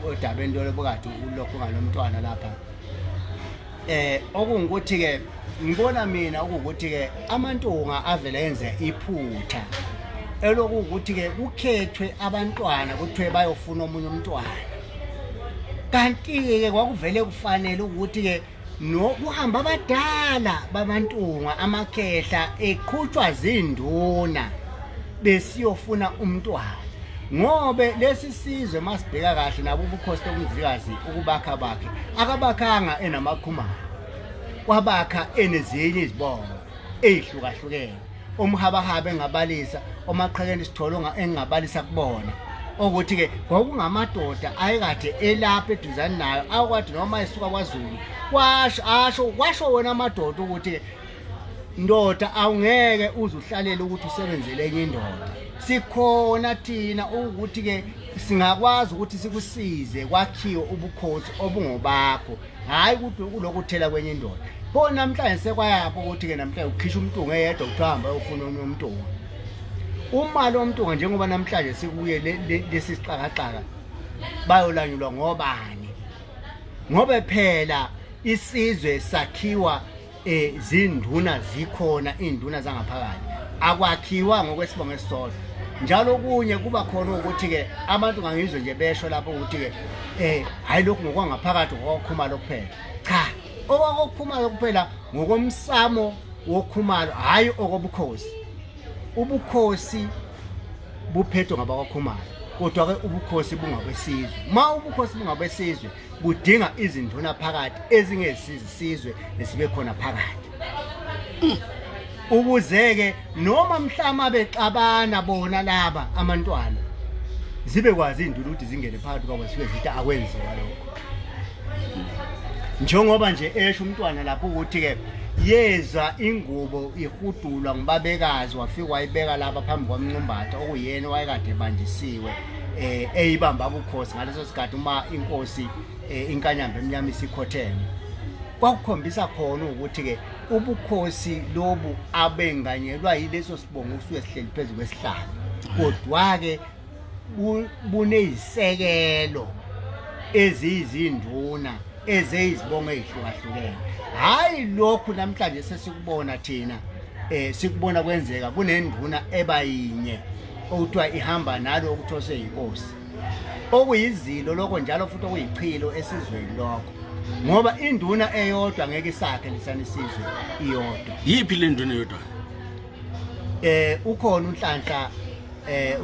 odabeni lobukade ulokho ngalomntwana lapha okungukuthi ke ngibona mina ukuthi ke amantunga avela yenze iphutha elokuthi ke kukhethwe abantwana kuthiwe bayofuna omunye umntwana kanti ke kwakuvele kufanele ukuthi ke nokuhamba abadala babantunga amakhehla eqhutshwa zinduna besiyofuna umntwana ngobe lesi sizwe masibheka kahle nabo ubukhosi bomzilikazi ukubakha bakhe akabakhanga enamakhumana kwabakha enezinye izibongo ezihlukahlukene umhabahabe engabalisa omaqhekeni isitholo engabalisa kubona ukuthi ke kwakungamadoda ayekade elapha eduzane nayo akwathi noma esuka kwaZulu kwasho wena amadoda ukuthi ndoda awungeke uzuhlalela ukuthi usebenzele enye indoda sikhona thina ukuthi ke singakwazi ukuthi sikusize kwakhiwe ubukhosi obungobakho hayi ukuthi kulokuthela kwenye indoda pho namhlanje sekwayapho ukuthi ke namhlanje ukhisha umntunga eyedwa ukuhamba uyofuna umntunga umali womntunga njengoba namhlanje sikuye lesi siqhaqaqa bayolanyulwa ngobani ngobe phela isizwe sakhiwa zinduna zikhona induna zangaphakathi akwakhiwa ngokwesibongo esisodwa njalo kunye kuba khona ukuthi ke abantu ngangizwe nje besho lapho ukuthi ke hayi lokhu ngokwangaphakathi ngokukhumalo kuphela cha okukhumalo kuphela ngokomsamo wokhumalo hayi okobukhosi ubukhosi buphethwe ngabakwakhumalo kodwa ke ubukhosi bungabesizwe ma ubukhosi bungabesizwe budinga izinduna phakathi ezingezisizwe nesibe khona phakathi ukuzeke noma mhlama bexabana bona laba amantwana zibe kwazi induna ukuthi zingene phakathi kwabo sibe zithi akwenziwa lokho njengoba nje esho umntwana lapho ukuthi ke yeza ingubo ihudulwa ngibabekazi wafika wayibeka lapha phambi kwamncumbatha okuyena wayekade banjisiwe eyibamba ubukhosi ngaleso sikhathi uma inkosi inkanyamba emnyama isikhotheme kwakukhombisa khona ukuthi ke ubukhosi lobu abenganyelwa yileso sibongo usuke sihleli phezulu kwesihlalo kodwa ke buneyisekelo ezizinduna ezeyizibongo ezihlukahlukene hayi lokhu namhlanje sesikubona thina sikubona kwenzeka kunenduna ebayinye okuthiwa ihamba nalo okuthose inkosi okuyizilo lokho njalo futhi okuyichilo esizweni lokho ngoba induna eyodwa ngeke isakhe lisanisizwe iyodwa yipi le nduna eyodwa ukhona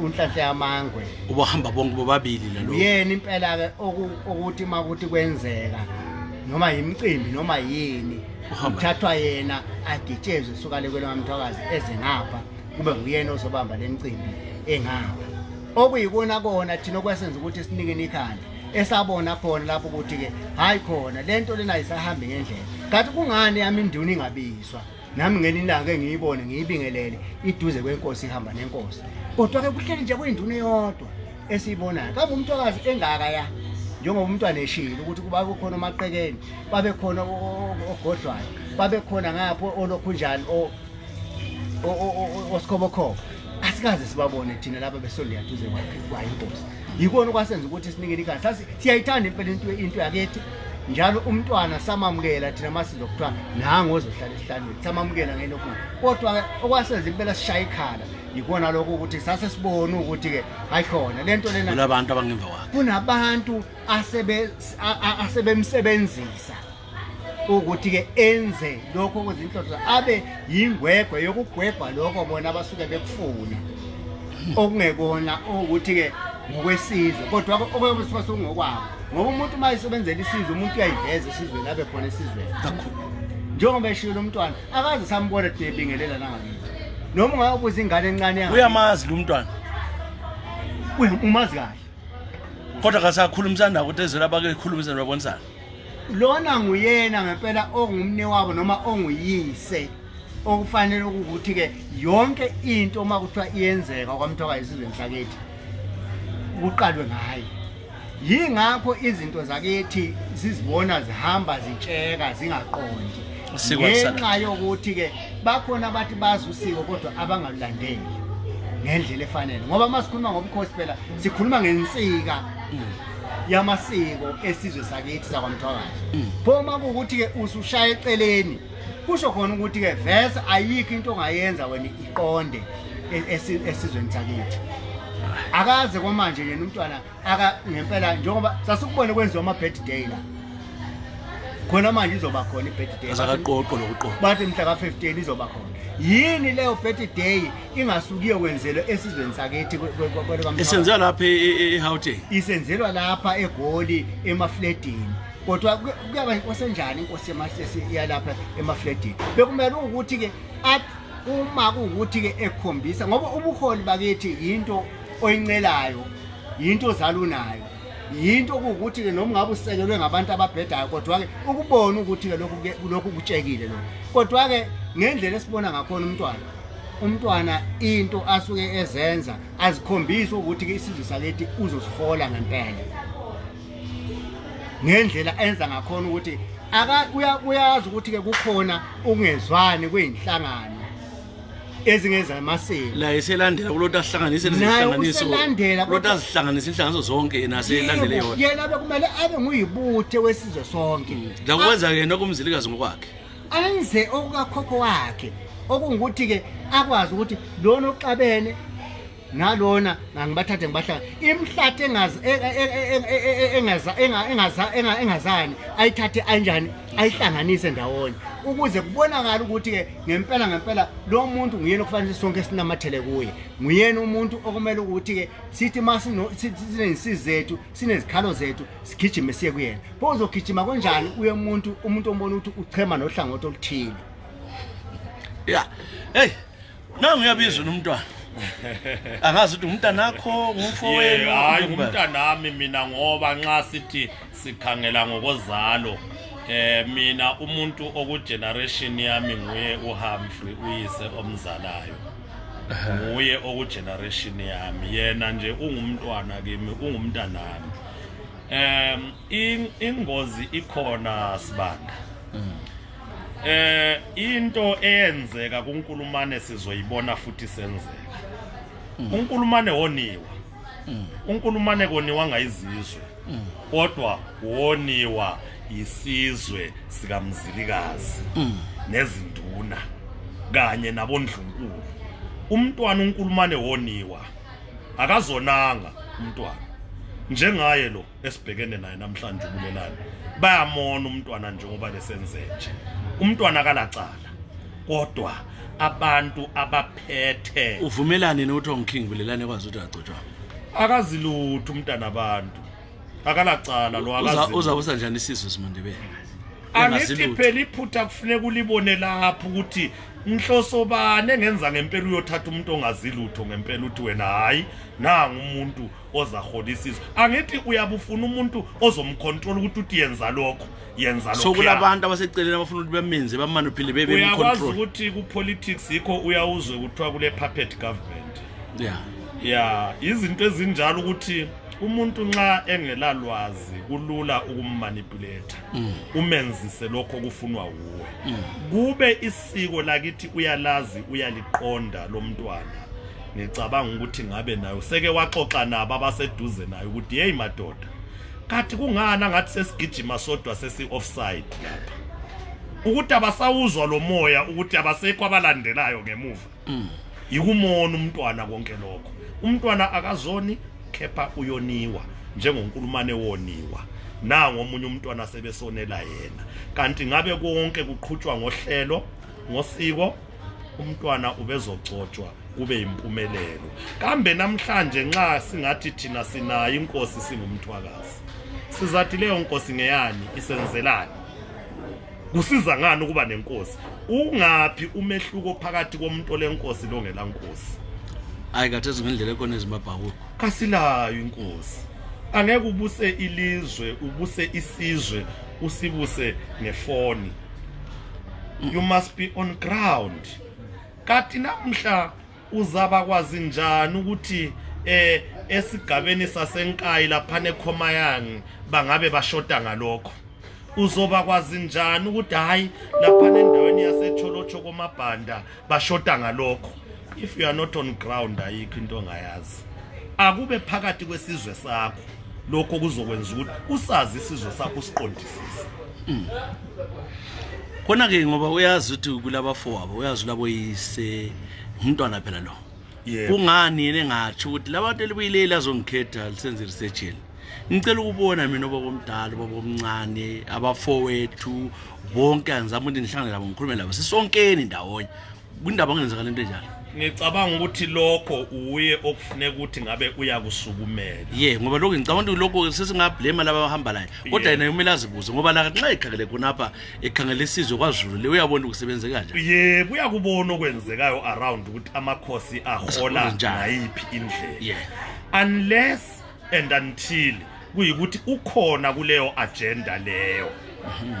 unhlanhla yamangwe ubahamba bonke bobabili lalo yena impela ke ukuthi makuthi kwenzeka noma imicimbi noma yini uthathwa yena agitshezwe sukale kweloMthwakazi eze ngapha kube nguyena ozobamba lemicimbi engapha okuyikona kona thina okwasenza ukuthi sinikeni ikhanda esabona khona lapho ukuthi ke hayi khona lento lena ayisahambi ngendlela kanti kungani yami induna ingabizwa nami ngelinanga engiyibone ngiyibingelele iduze kwenkosi ihamba nenkosi kodwa ke kuhleli nje kwinduna eyodwa esiyibonayo kabe uMthwakazi engaka ya njengoba umntwana eshilo ukuthi kuba kukhona amaqekeni babe khona ogodlwayo babe khona ngapho olokhunjani osikhobokhoko asikaze sibabone thina lapha besondeya duze kwa inkosi yikona okwasenza ukuthi sinikele ikhaya sathi siyayithanda impela into yakithi njalo umntwana samamukela thina masizokuthiwa nango ozohlala esihlalweni samamukela ngelokho kodwa okwasenza impela sishaya ikhala yikona lokho ukuthi sase sibone ukuthi ke hayi khona lento lena kulabantu abangemva kwakhe kunabantu asebemsebenzisa ukuthi ke enze lokho okuzinhloso abe yingwegwe yokugwebha lokho bona abasuke bekufuna okungekona ukuthi ke ngokwesizwe kodwa okwebusifasa ngokwabo ngoba umuntu mayisebenzela isizwe umuntu uyayiveza isizwe labe khona esizweni kakhulu njengoba eshilo umntwana akaze sambona ebingelela nangakithi noma ungabuza ingane encane yakhe uyamazi lo mntwana umazi kahle kodwa kasakhulumisana ukuthi ezela bake khulumisana babonisana lona nguyena ngempela ongumne wabo noma onguyise okufanele ukuthi ke yonke into uma kuthiwa iyenzeka kwaMthwakazi esizweni sakithi kuqalwe ngaye yingakho izinto zakithi sizibona zihamba zitsheka zingaqondi ngenxa yokuthi ke bakhona abathi bazi usiko kodwa abangalandeli ngendlela efanele ngoba masikhuluma ngobukhosi phela sikhuluma ngensika yamasiko esizwe sakithi sakwaMthwakazi phoma ukuthi ke usushaya eceleni kusho khona ukuthi ke vese ayikho into ongayenza wena iqonde esizweni sakithi akaze kwamanje yena umntwana ngempela njengoba sasukubone kwenziwa ama-birthday la khona manje izoba khona i-birthday asakaqoqo lokuqoqa bathi mhla ka-15 izoba khona yini leyo birthday ingasukiyo kwenzelwa esizweni sakithi isenzelwa lapha eHauteng isenzelwa lapha eGoli emafledini kodwa kuyaba inkosi enjani inkosi yalapha emafledini bekumele ukuthi ke uma kuukuthi ke ekhombisa ngoba ubuholi bakithi into oyincelayo into ozalunayo yinto ukuthi ke noma ngabe usekelwe ngabantu ababhedayo kodwa ke ukubona ukuthi ke lokhu kutshekile lo kodwa ke ngendlela esibona ngakhona umntwana into asuke ezenza azikhombisa ukuthi ke isizwe sakithi uzosihola ngempela ngendlela enza ngakhona ukuthi uyazi ukuthi ke kukhona ukungezwani kweinhlangano ezingeza amasiko la iselandela kulota asihlanganise nezihlanganiso kulota azihlanganise inhlanganiso zonke naselandele yona yena bekumele abe nguyibuthe wesizwe sonke la kwenza yena kumzilikazi ngokwakhe enze okukakhokho wakhe okungukuthi ke akwazi ukuthi lona oxabene nalona ngibathathe ngibahlanga imhlathi engazani ayithathe kanjani ayihlanganise ndawonye ukuze kubonakala ukuthi ke ngempela lo muntu nguyena okufanele sonke sinamathele kuye nguyena umuntu okumele ukuthi ke sithi sinezinsizethu sinezikhalo zethu sigijime siye kuyena pozogijima kanjani uye umuntu ombona ukuthi uchema nohlangothi oluthile yeah hey nangu uyabizwa nomntwana angazi ukuthi umntanakho ngumfowenu hayi umntanami mina ngoba nxa sithi sikhangela ngokozalo mina umuntu okugeneration yami nguye uHumphrey uyise omzalayo nguye okugeneration yami yena nje ungumntwana kimi ungumntanami ingozi ikhona sibanda into eyenzeka kuNkulumane sizoyibona futhi senzeka uNkulumane woniwa uNkulumane koniwa ngayizizwe kodwa woniwa isizwe sikaMzilikazi nezinduna kanye nabondlunkulu umntwana uNkulumane woniwa akazonanga umntwana njengaye lo esibhekene naye namhlanje ubulelani bayamona umntwana njengoba lesenze nje umntwana kalacala kodwa abantu abaphethe uvumelane nokuthi ongking belelane kwazi ukuthi agcotshwa akazilutho umntana abantu akalacala lo uzabusa njani isizwe simandebele angithi phela iphutha kufuneka ulibone lapho ukuthi inhloso bane ngenza ngempela uyothatha umuntu ongazilutho ngempela uthi wena hayi nanga umuntu ozahola isizwe angithi uyabufuna umuntu ozomcontrol ukuthi yenza lokho so kulabantu abaseceleni abafuna ukuthi bamenze bamanipulate bebe control uyazi ukuthi ku politics yikho uyawuzwe kuthiwa kule puppet government izinto ezinjalo ukuthi umuntu nxa engelalwazi kulula ukummanipulate umenzise lokho kufunwa uwe kube isiko lakithi uyalazi uyaliqonda lo mntwana ngicabanga ukuthi ngabe nayo seke waxoxa nabo abaseduze nayo ukuthi hey madoda kathi kungana ngathi sesigijima sodwa sesi offside lapha ukuthi abasawuzwa lo moya ukuthi abasekho abalandelayo ngemuva yikumona umntwana konke lokho umntwana akazoni kepha uyoniwa njengonkulumane woniwa nango omunye umntwana sebesonela yena kanti ngabe konke kuqhutshwa ngohlelo ngosiko umntwana ubezogcotshwa kube impumelelo kambe namhlanje nxa singathi thina sinayo inkosi singumthwakazi sizathi leyo nkosi ngeyani isenzelani kusiza ngani ukuba nenkosi ungaphi umehluko phakathi komuntu lenkosi longela nkosi ayikathezi ngendlela ekona ezimbabhawu kasilayo inkosi angeke ubuse ilizwe ubuse isizwe usibuse ngefoni you must be on ground kathi namhla uzaba kwazi njani ukuthi esigabeni sasenkayi lapha neKhomayang bangabe bashota ngalokho uzoba kwazi njani ukuthi hayi lapha nendaweni yaseCholocho komabhanda bashota ngalokho if you are not on ground ayikho into ongayazi akube phakathi kwesizwe sakho lokho kuzokwenza ukuthi usazi isizwe sakho siqondisise khona ke ngoba uyazi ukuthi kulaba fowabo uyazi labo yise umntwana phela lo kungani yena engathi ukuthi labantu elibuyilela azongikhetha lisenze research yini ngicela ukubona mina baba omdala baba omncane abafowethu bonke ngizama ukuthi nihlangane labo ngikhulume labo sisonkeni ndawonye kundaba ngenzeka lento enjalo ngicabanga ukuthi lokho uye okufuneka ukuthi ngabe uyakusukumela ngoba lokho ngicabanga ukuthi lokho sesingablame laba abahamba layo kodwa yena kumele azibuze ngoba la nxa ekhangele khonapha ekhangele isizwe kwaZulu le uyabona ukusebenza kanje uyakubona okwenzekayo around ukuthi amakhosi ahola ngayiphi indlela unless and until kuyikuthi ukhona kuleyo agenda leyo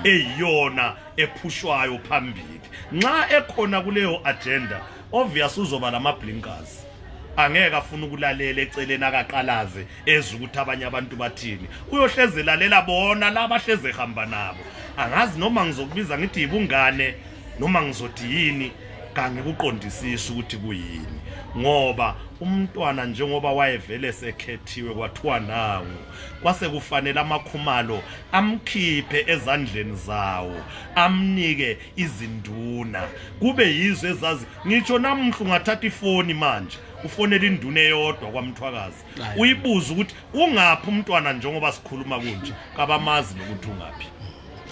eyiyona ephushwayo phambili nxa ekhona kuleyo agenda obvious uzoba lama blinkers angeke afuna ukulalela eceleni akaqalaze ezukuthi abanye abantu bathini uyohleze lalela bona labahleze ehamba nabo angazi noma ngizokubiza ngithi ibungane noma ngizothi yini kangikuqondisisi ukuthi kuyini ngoba umntwana njengoba wayevele sekhethiwe kwathiwa nangu kwase kufanele amakhumalo amkhiphe ezandleni zawo amnike izinduna kube yizwe ezazi ngitsho namhla ungathatha ifoni manje ufonela induna eyodwa kwaMthwakazi uyibuza ukuthi ungaphi umntwana njengoba sikhuluma kunje kabamazi nokuthi ungaphi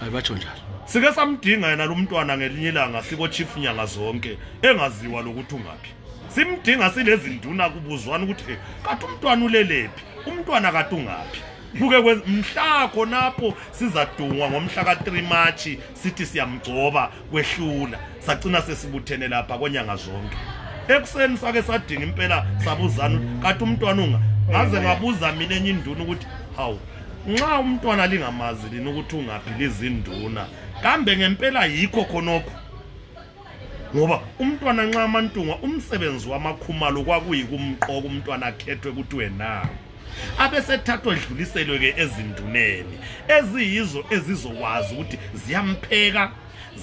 ayibatsho njalo sike samdinga yena lo mntwana ngelinye ilanga siko chief nyanga zonke engaziwa lokuthi ungaphi simdinga silezi nduna kubuzwana ukuthi kathi umntwana ulelephi umntwana kathi ungaphi buke mhla khonapho sizadungwa ngomhla ka3 March sithi siyamgcoba kwehlula sagcina sesibuthene lapha konyanga zonke ekuseni sake sadinga impela sabuzana kathi umntwana unga ngaze ngabuza mina enye induna ukuthi hawu nxa umntwana lingamazi lini ukuthi ungaphi lizinduna kambe ngempela yikho khonokho ngoba umntwana nxa amantunga umsebenzi wamakhumalo kwakuyikumqoka umntwana akhethwe ukuthi wena abesethathwa edluliselwe ke ezinduneni eziyizo ezizokwazi ukuthi ziyampheka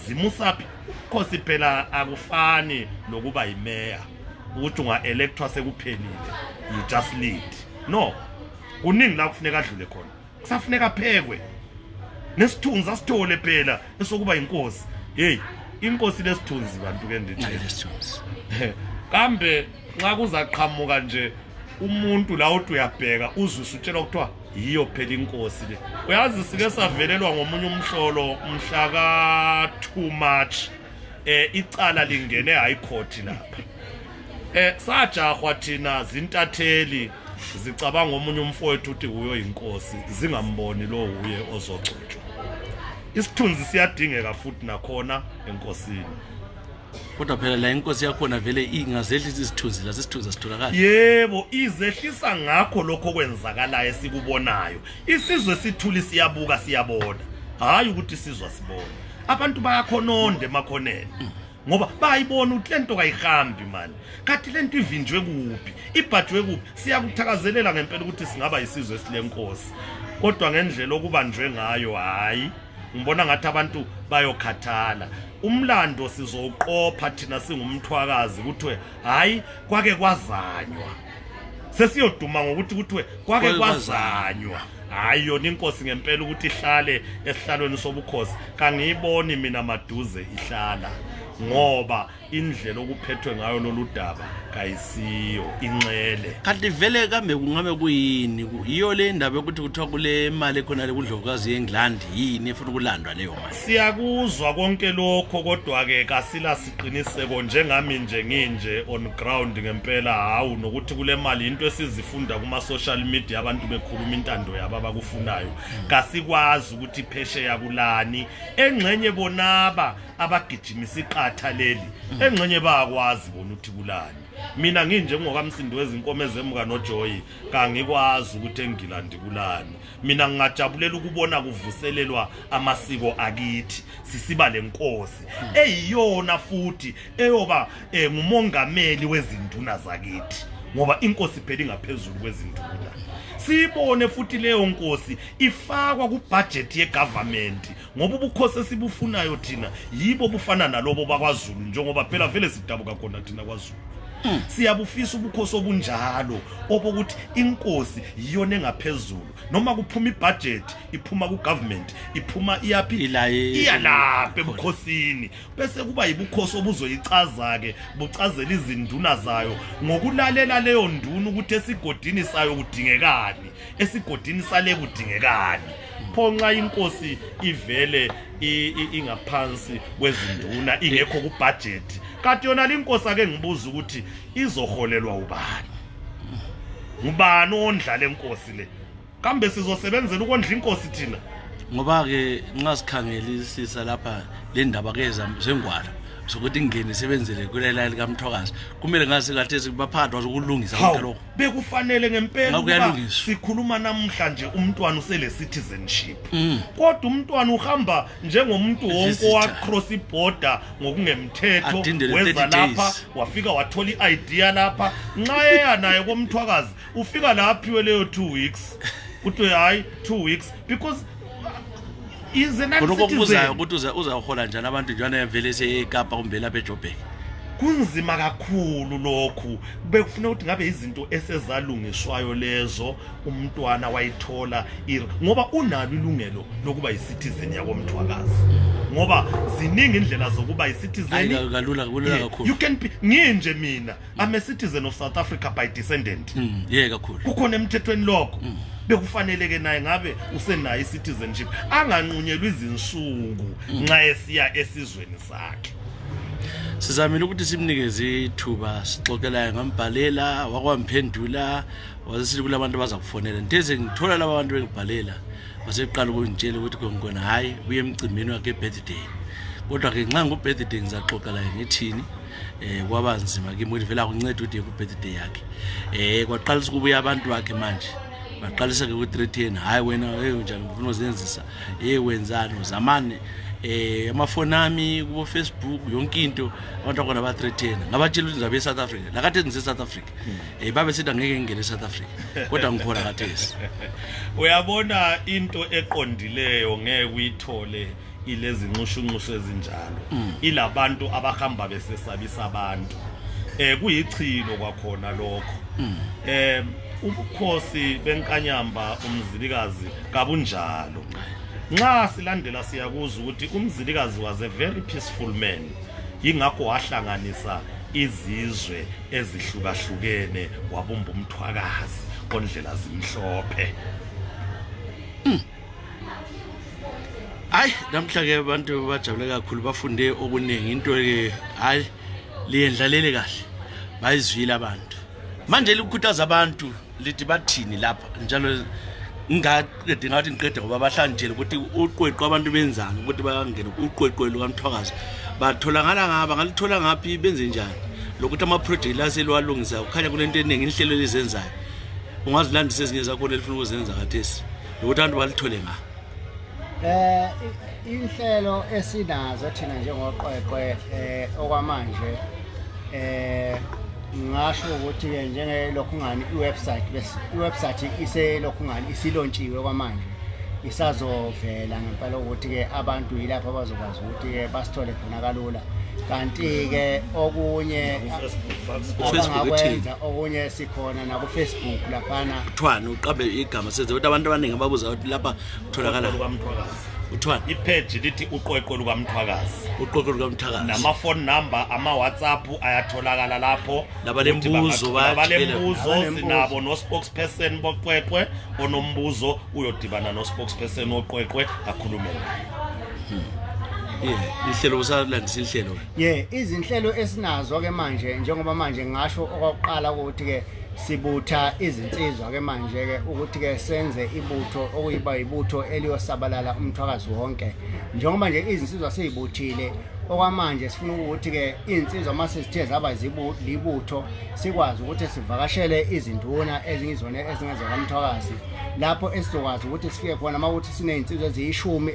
zimusaphi khosi phela akufani lokuba yimeya ukuthi unga-electwa sekuphelile you just lead no kuningi la kufuneka adlule khona kusafuneka aphekwe nesithunzi asithole phela esokuba inkosi inkosi lesithunzi bantu ke ndithi kambe nxa kuzaqhamuka nje umuntu la uthi uyabheka uzwe utshela ukuthiwa yiyo phela inkosi le uyazi sike savelelwa ngomunye umhlolo mhla ka2 March icala lingene high court lapha sajahwa thina zintatheli zicabanga omunye umfowethu uthi uyo inkosi zingamboni lo uye ozogcotshwa isithunzi siyadingeka futhi nakhona enkosini kodwa phela la inkosi yakhona vele ingazehlisa isithunzi la sisithunzi sitholakala yebo izehlisa ngakho lokho kwenzakalayo sikubonayo isizwe sithuli siyabuka siyabona hayi ukuthi sizwa sibona abantu bayakhononde emakhoneni ngoba bayibona ukuthi lento kayihambi manje kathi lento ivinjwe kuphi ibhajwe kuphi siyakuthakazelela ngempela ukuthi singaba isizwe esilenkosi kodwa ngendlela okubanjwe ngayo hayi ngibona ngathi abantu bayokhathala umlando sizowuqopha thina singumthwakazi kuthiwe hayi kwake kwazanywa sesiyoduma ngokuthi kuthiwe kwake kwazanywa hayi yona inkosi ngempela ukuthi ihlale esihlalweni sobukhosi kangiyiboni mina maduze ihlala ngoba indlela okuphethwe ngayo lolu daba kayisiyo inxele kanti vele kambe kungabe kuyini iyo le ndaba ukuthi kuthiwa kule mali khona le kuDlovukazi yeNgilandi yini efuna ukulandwa leyo mali siyakuzwa konke lokho kodwa ke kasila siqiniseko njengami nje nginje on ground ngempela hawu nokuthi kule mali into esizifunda kuma social media abantu bekhuluma intando yabo abakufunayo kasikwazi ukuthi pheshe yakulani engxenye bonaba abagijimisa iqatha leli engxenye bayakwazi bona ukuthi kulani mina nginje ngokamsindo wezinkomo ezemuka noJoy kangikwazi ukuthi eNgilandi kulani mina ngingajabulela ukubona kuvuselelwa amasiko akithi sisiba lenkosi eyiyona futhi eyoba ngumongameli wezinduna zakithi ngoba inkosi phela ingaphezulu kwezinduna sibone futhi leyo nkosi ifakwa ku budget ye government ngoba ubukhosi esibufunayo thina yibo bufana nalobo bakwaZulu njengoba phela vele sidabuka khona thina kwaZulu siyabufisa ubukhosi obunjalo obokuthi inkosi yiyona engaphezulu noma kuphuma ibudget iphuma ku government iphuma iyalapha ebukhosini bese kuba yibukhosi obuzoyichaza ke bucazela izinduna zayo ngokulalela leyo nduna ukuthi esigodini sayo kudingekani esigodini sale kudingekani phonxa inkosi ivele ingaphansi kwezinduna ingekho ku budget kanti yona linkosi ake ngibuza ukuthi izoholelwa ubani ngubani ondla lenkosi le kambe sizosebenzela ukondla inkosi thina ngoba ke ncasikhangelisisa lapha le ndaba ke zengwalo sokuthi ingene isebenzele kulela likaMthwakazi kumele ngase kathesi kubaphathwa zokulungisa konke lokho bekufanele ngempela ukuba sikhuluma namhlanje umntwana usele citizenship kodwa umntwana uhamba njengomuntu wonke wa cross border ngokungemthetho weza lapha wafika wathola iID lapha nxa eya naye koMthwakazi ufika laphiwe leyo 2 weeks uthi hayi 2 weeks because kunokubuzayo ukuthi uzahola njani abantu njana vele seKapa kumbe lapha eJoburg kunzima kakhulu lokhu bekufuna ukuthi ngabe izinto esezalungiswayo lezo umntwana wayithola ngoba unalo ilungelo lokuba yicitizen yakoMthwakazi ngoba ziningi indlela zokuba yicitizen kalula kakhulu you can be nginje mina I'm a citizen of South Africa by descendant kakhulu kukhona emthethweni lokho bekufanele ke naye ngabe usenayo citizenship anganqunyelwa izinsuku nxa esiya esizweni sakhe sizamile ukuthi simnikeze ithuba sixoxelayo ngambhalela wakwamphendula wazisithi kulabantu abazakufonela nteze ngithola laba bantu bengibhalela baseqala ukungitshela ukuthi ngona hayi uye emcimbini wakhe birthday kodwa ke nxa ngubirthday ngizaxoxa la ngithini kwabanzima kimi ukuthi vela akuncede ukuthi ku birthday yakhe kwaqalisa ukubuya abantu bakhe manje baqalisa ke ku-threaten hayi wena njani ufuna uzenzisa wenzani uzamane amafoni ami ku Facebook yonke into abantu akona ba threaten ngabatshela ukuthi ngizabe eSouth Africa lakathi ngise South Africa babe sithi angeke ngingene eSouth Africa kodwa ngikhona kathesi uyabona into eqondileyo ngeke uyithole ilezi nqushunqusho ezinjalo ilabantu abahamba besesabisa abantu kuyichilo kwakhona lokho ubukhosi benkanyamba umzilikazi kabunjalo nxa silandela siyakuza ukuthi umzilikazi was a very peaceful man ingakho wahlanganisa izizwe ezihlukahlukene wabumba umthwakazi ondlela zimhlophe hayi namhla ke abantu bajabule kakhulu bafunde okuningi into ke hayi liyendlalele kahle bayizwile abantu manje likhuthaza abantu lithi bathini lapha njalo ngaqede ngathi ngiqede ngoba bahlanjele ukuthi uqweqwe abantu benzani ukuthi bayangena uqweqwe lukaMthwakazi batholakala ngaba ngalithola ngaphi benze njani lokuthi ama project laselwalungisa ukhanya kulento eningi inhlelo lezenzayo ungazilandisa ezinye zakho lelifuna ukuzenza kathesi lokuthi abantu balithole nga inhlelo esinazo thina njengoqweqwe okwamanje ngasho ukuthi ke njengelokhungani iwebsite iselokhungani isilontshiwe kwamanje isazovela ngempela ukuthi ke abantu yilapho abazokwazi ukuthi ke basithole khona kalula kanti ke okunye abangakwenza okunye sikhona na ku Facebook laphana uthwana uqabe igama senze ukuthi abantu abaningi ababuza ukuthi lapha utholakala uthwana ipage lithi uqweqwe lukaMthwakazi uqweqwe lukaMthwakazi nama phone number ama WhatsApp ayatholakala lapho labalembuzo sinabo no spokesperson boqweqwe onombuzo uyodibana no spokesperson oqweqwe akhulume naye ihlelo usalandisa ihlelo izinhlelo esinazo ke manje njengoba manje ngasho okokuqala ukuthi ke sibutha izinsizwa ke manje ke ukuthi ke senze ibutho okuyiba ibutho eliyosabalala umthwakazi wonke njengoba nje izinsizwa seyibuthile okwamanje sifuna ukuthi ke izinsizwa mase sithe zaba libutho sikwazi ukuthi sivakashele izinduna ezingizona ezingeza kaMthwakazi lapho esizokwazi ukuthi sifike khona mawuthi sinezinsizwa eziyishumi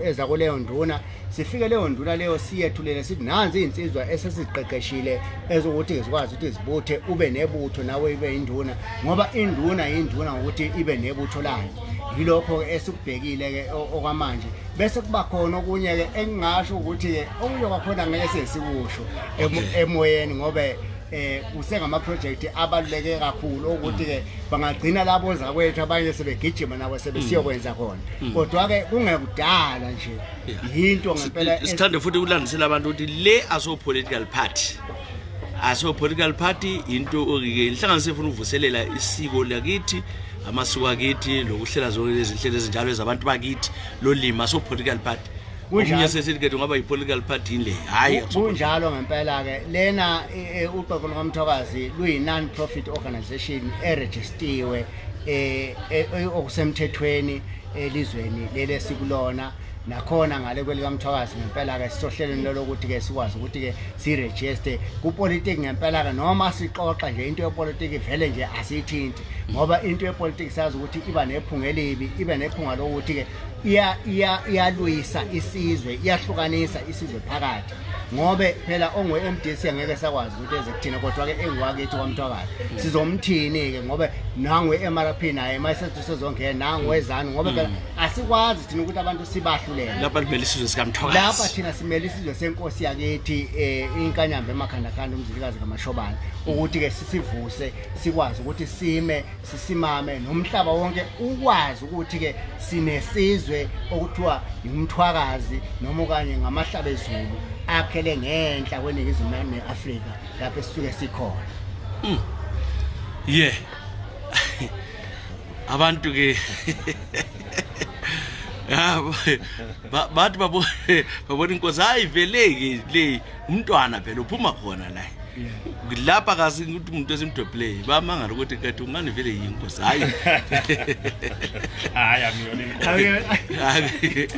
ezakuleyo nduna sifike leyo nduna leyo siyethulele sithi nanzi izinsizwa esesiqeqeshile ezokuthi zikwazi ukuthi zibuthe ube nebutho nawe ibe induna ngoba induna ukuthi ibe nebutho layo yilokho esikubhekile ke okwamanje bese kuba khona okunye ke engingasho ukuthi ke okunye kwakhona ngeke sesikusho emoyeni ngoba usengama project abaluleke kakhulu ukuthi ke bangagcina labo zakwethu abanye sebegijima nabo sebesiyokwenza khona kodwa ke kungekudala nje into ngempela isithande futhi ukulandisela abantu ukuthi le aso political party into okike inhlanganiso efuna uvuselela isiko lakithi amasiko akithi lokuhlela zonke lezi zinhlelo ezinjalo ezabantu bakithi lo lima so political party kunjalo sesithi ngaba i-political party le hayi kunjalo ngempela ke lena uqweqwe lukaMthwakazi luyi non-profit organization eregistiwe okusemthethweni elizweni lele sikulona nakhona ngale kwelikaMthwakazi ngempela ke sisohlelweni lokuthi ke sikwazi ukuthi ke siregister kupolitiki ngempela ke noma sixoxa nje into yepolitiki vele nje asithinti ngoba into yepolitiki sazi ukuthi iba nephunga elibi ibe nephunga lokuthi ke iyalwisa isizwe iyahlukanisa isizwe phakathi ngobe phela ongwe-MDC angeke sakwazi ukuthi ezekuthina kodwa ke engiwakithi kwaMthwakazi sizomthini ke ngoba nangwe-MRP naye mayisethi sezongena nangwezani ngoba phela asikwazi thina ukuthi abantu sibahlulele lapha limele isizwe sikaMthwakazi lapha thina simele isizwe senkosi yakithi inkanyamba emakhandakhanda umzilikazi kaMashobane ukuthi ke sisivuse sikwazi ukuthi sisimame nomhlaba wonke ukwazi ukuthi ke sinesizwe okuthiwa uMthwakazi noma okanye ngamahlaba ezulu akhele ngenhla kweningizimu neAfrika lapho esisuke sikhona abantu ke bathi babona inkosi hayi veleke le umntwana phela uphuma khona la lapha kasi ukuthi umuntu esimdobhlay bamangala ukuthi kathi ungani vele yinkosi hayi amiyona inkosi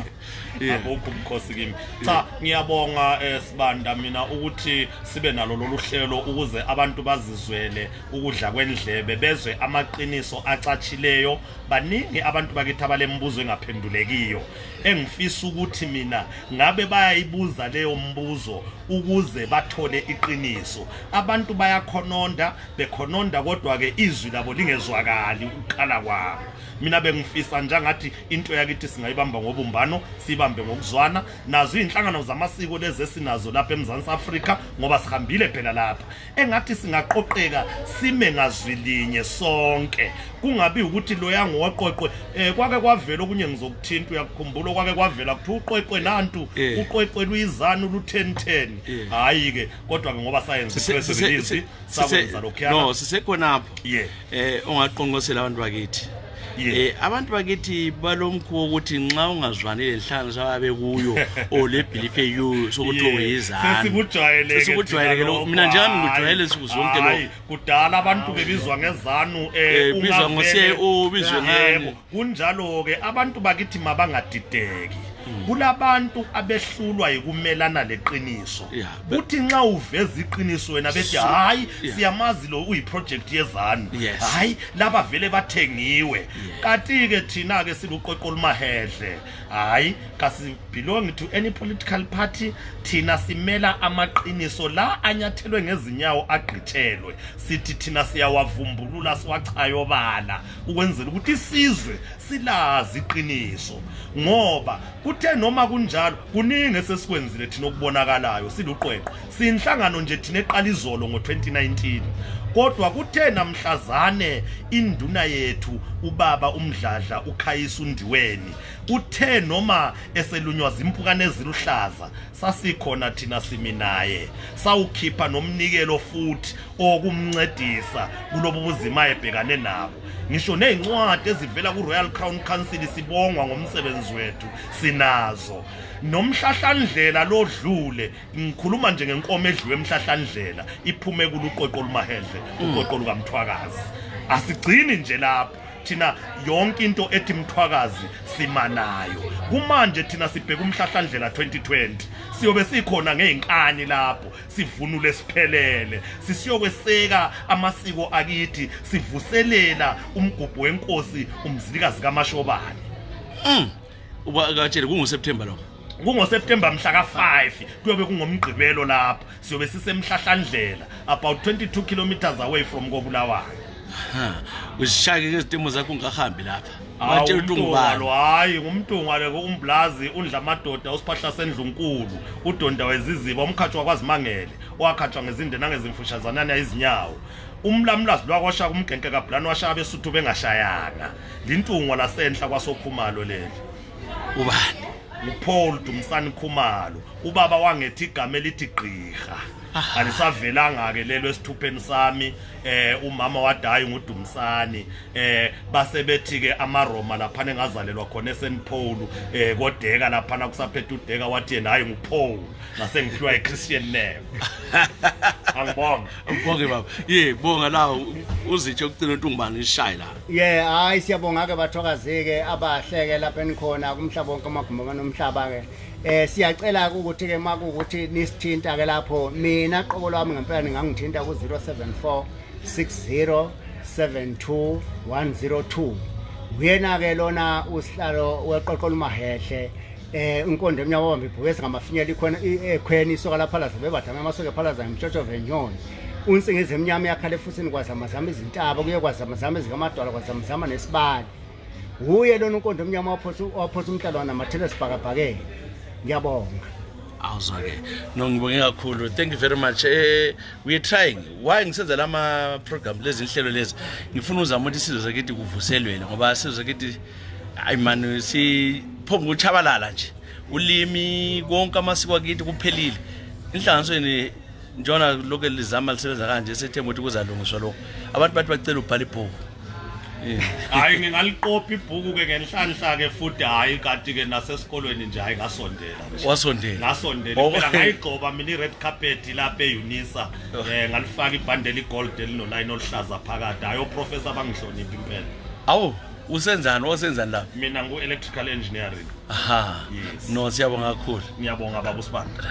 abukho umkhosi kimi cha ngiyabonga Sibanda mina ukuthi sibe nalo lolu hlelo ukuze abantu bazizwele ukudla kwendlebe bezwe amaqiniso acatshileyo baningi abantu bakithi abalembuzo engaphendulekiyo engifisa ukuthi mina ngabe bayayibuza leyo mbuzo ukuze bathole iqiniso abantu bayakhononda bekhononda kodwa ke izwi labo lingezwakali ukukhala kwabo mina bengifisa njengathi into yakithi singayibamba ngobumbano sibambe ngokuzwana nazo inhlangano zamasiko lezi esinazo lapha eMzansi Afrika ngoba sihambile phela lapha engathi singaqoqeka sime ngazwilinye sonke kungabi ukuthi lo yangoqweqwe kwake kwavela okunye ngizokuthinta uyakukhumbula kwake kwavela kuthi uqweqwe nantu uqweqwe luyizana lu1010 hayi ke kodwa ke ngoba science press sakwenza lokho no sisekhona apho ongaqonqosela abantu bakithi abantu bakithi balomkhubo ukuthi nxa ungazwanile lenhlangano sababe kuyo o le belief eyu sokuthi uyizana Sesikujwayeleke lo mina njami ngijwayele siku zonke lo kudala abantu bebizwa ngezanu bizwa ngosiye ubizwe ngani kunjalo ke abantu bakithi mabangadideki kulabantu abehlulwa yikumelana leqiniso uthi nxa uveza iqiniso wena bethi hayi siyamazi lo uyiproject yezanu hayi laba vele bathengiwe kanti ke thina ke siluqoqo olumahehle hayi kasi belong to any political party thina simela amaqiniso la anyathelwe ngezinyawo agqithelwe sithi thina siyawavumbulula siwachayo bala ukwenzela ukuthi isizwe silazi iqiniso ngoba kuthe noma kunjalo kuningi esesikwenzile thina okubonakalayo siluqweqwe sinhlangano nje thina eqala izolo ngo2019 kodwa kuthe namhlazane induna yethu ubaba umdladla ukhayisa undiweni uthe noma eselunywa impukane eziluhlaza sasikhona thina siminaye sawukhipha nomnikelo futhi okumncedisa kulobo buzima ebhekane nabo ngisho nezincwadi ezivela kuRoyal Crown Council sibongwa ngomsebenzi wethu sinazo nomhlahlandlela lodlule ngikhuluma nje ngenkomo edliwe emhlahlandlela iphume kuluqoqo olumahehle uqoqo lukaMthwakazi asigcini nje lapho thina yonke into ethi Mthwakazi simanayo kumanje thina sibheka umhlahlandlela 2020 siyobe sikhona ngeinkani lapho sivunule siphelele sisiyokweseka amasiko akithi sivuselela umgubho wenkosi umzilikazi kaMashobane ubakatshele kungoSeptember lokho kungoSeptember mhla ka5 kuyobe kungomgqibelo lapho siyobe sisemhlahlandlela about 22 kilometers away from Kobulawayo usishake ngezitimo zakho ungahambi lapha batshela ukuthi ungubani hayi ngumntunga leko umblazi undla amadoda usiphahla sendlunkulu udonda weziziba umkhathi wakwazi mangele wakhatshwa ngezinde nangezimfushazanana izinyawo umlamlazi lwakwasha kumgenke kaBlani washaya besuthu bengashayana lintungwa lasenhla kwasokhumalo leli ubani uPaul Dumsani Khumalo ubaba wangethi igama elithi gqirha alisavelanga ke lelo esithupheni sami umama wadayi nguDumsani basebethi ke amaRoma lapha engazalelwa khona eSt Paul kodeka lapha kusaphethe udeka wathi yena hayi nguPaul nasengiphiwa iChristian name angibonge baba bonga la uzitsho ukucina uNtungubani ishayi la hayi siyabonga ke bathokazeke abahleke lapha enikhona kumhlaba wonke amagumba nomhlaba ke siyacela ukuthi ke makuthi nisithinta ke lapho mina qobo lwami ngempela ningangithinta ku 074 6072102 uyena ke lona usihlalo weqoqo lumahehle inkonde emnyama wami ibhukesi ngamafinyela ikhona ekhweni isoka lapha laza bebadama amasoke phalaza ngimtshotsho venyoni unsingeze emnyama yakhale futhi nikwazamazama izintaba kuye kwazamazama ezikamadwala kwazamazama nesibali uye lona inkonde emnyama waphosa umhlalwana namathele sibhakabhakeni ngiyabonga awuzake ngibonge kakhulu thank you very much we are trying why ngisenza lama program lezi inhlelo lezi ngifuna uzama ukuthi isizwe sakithi kuvuselwele ngoba isizwe sakithi ayimani siphonga uchabalala nje ulimi konke amasiko akithi kuphelile inhlanganisweni njona lokho elizama lisebenza kanje sethemba ukuthi kuzalungiswa lokho abantu bathi bacela ubhala ibhuku hayi ngingaliqopha ibhuku ke ngenhlanhla ke futhi hayi kanti ke nasesikolweni nje hayi ngasondela phela ngayigcoba mina ired carpet lapha eUnisa ngalifaka ibhandle igold elinoline oluhlaza phakathi hayi oprofessor bangihlonipha impela awu usenzani la mina ngu electrical engineering no siyabonga kakhulu ngiyabonga baba uSibanda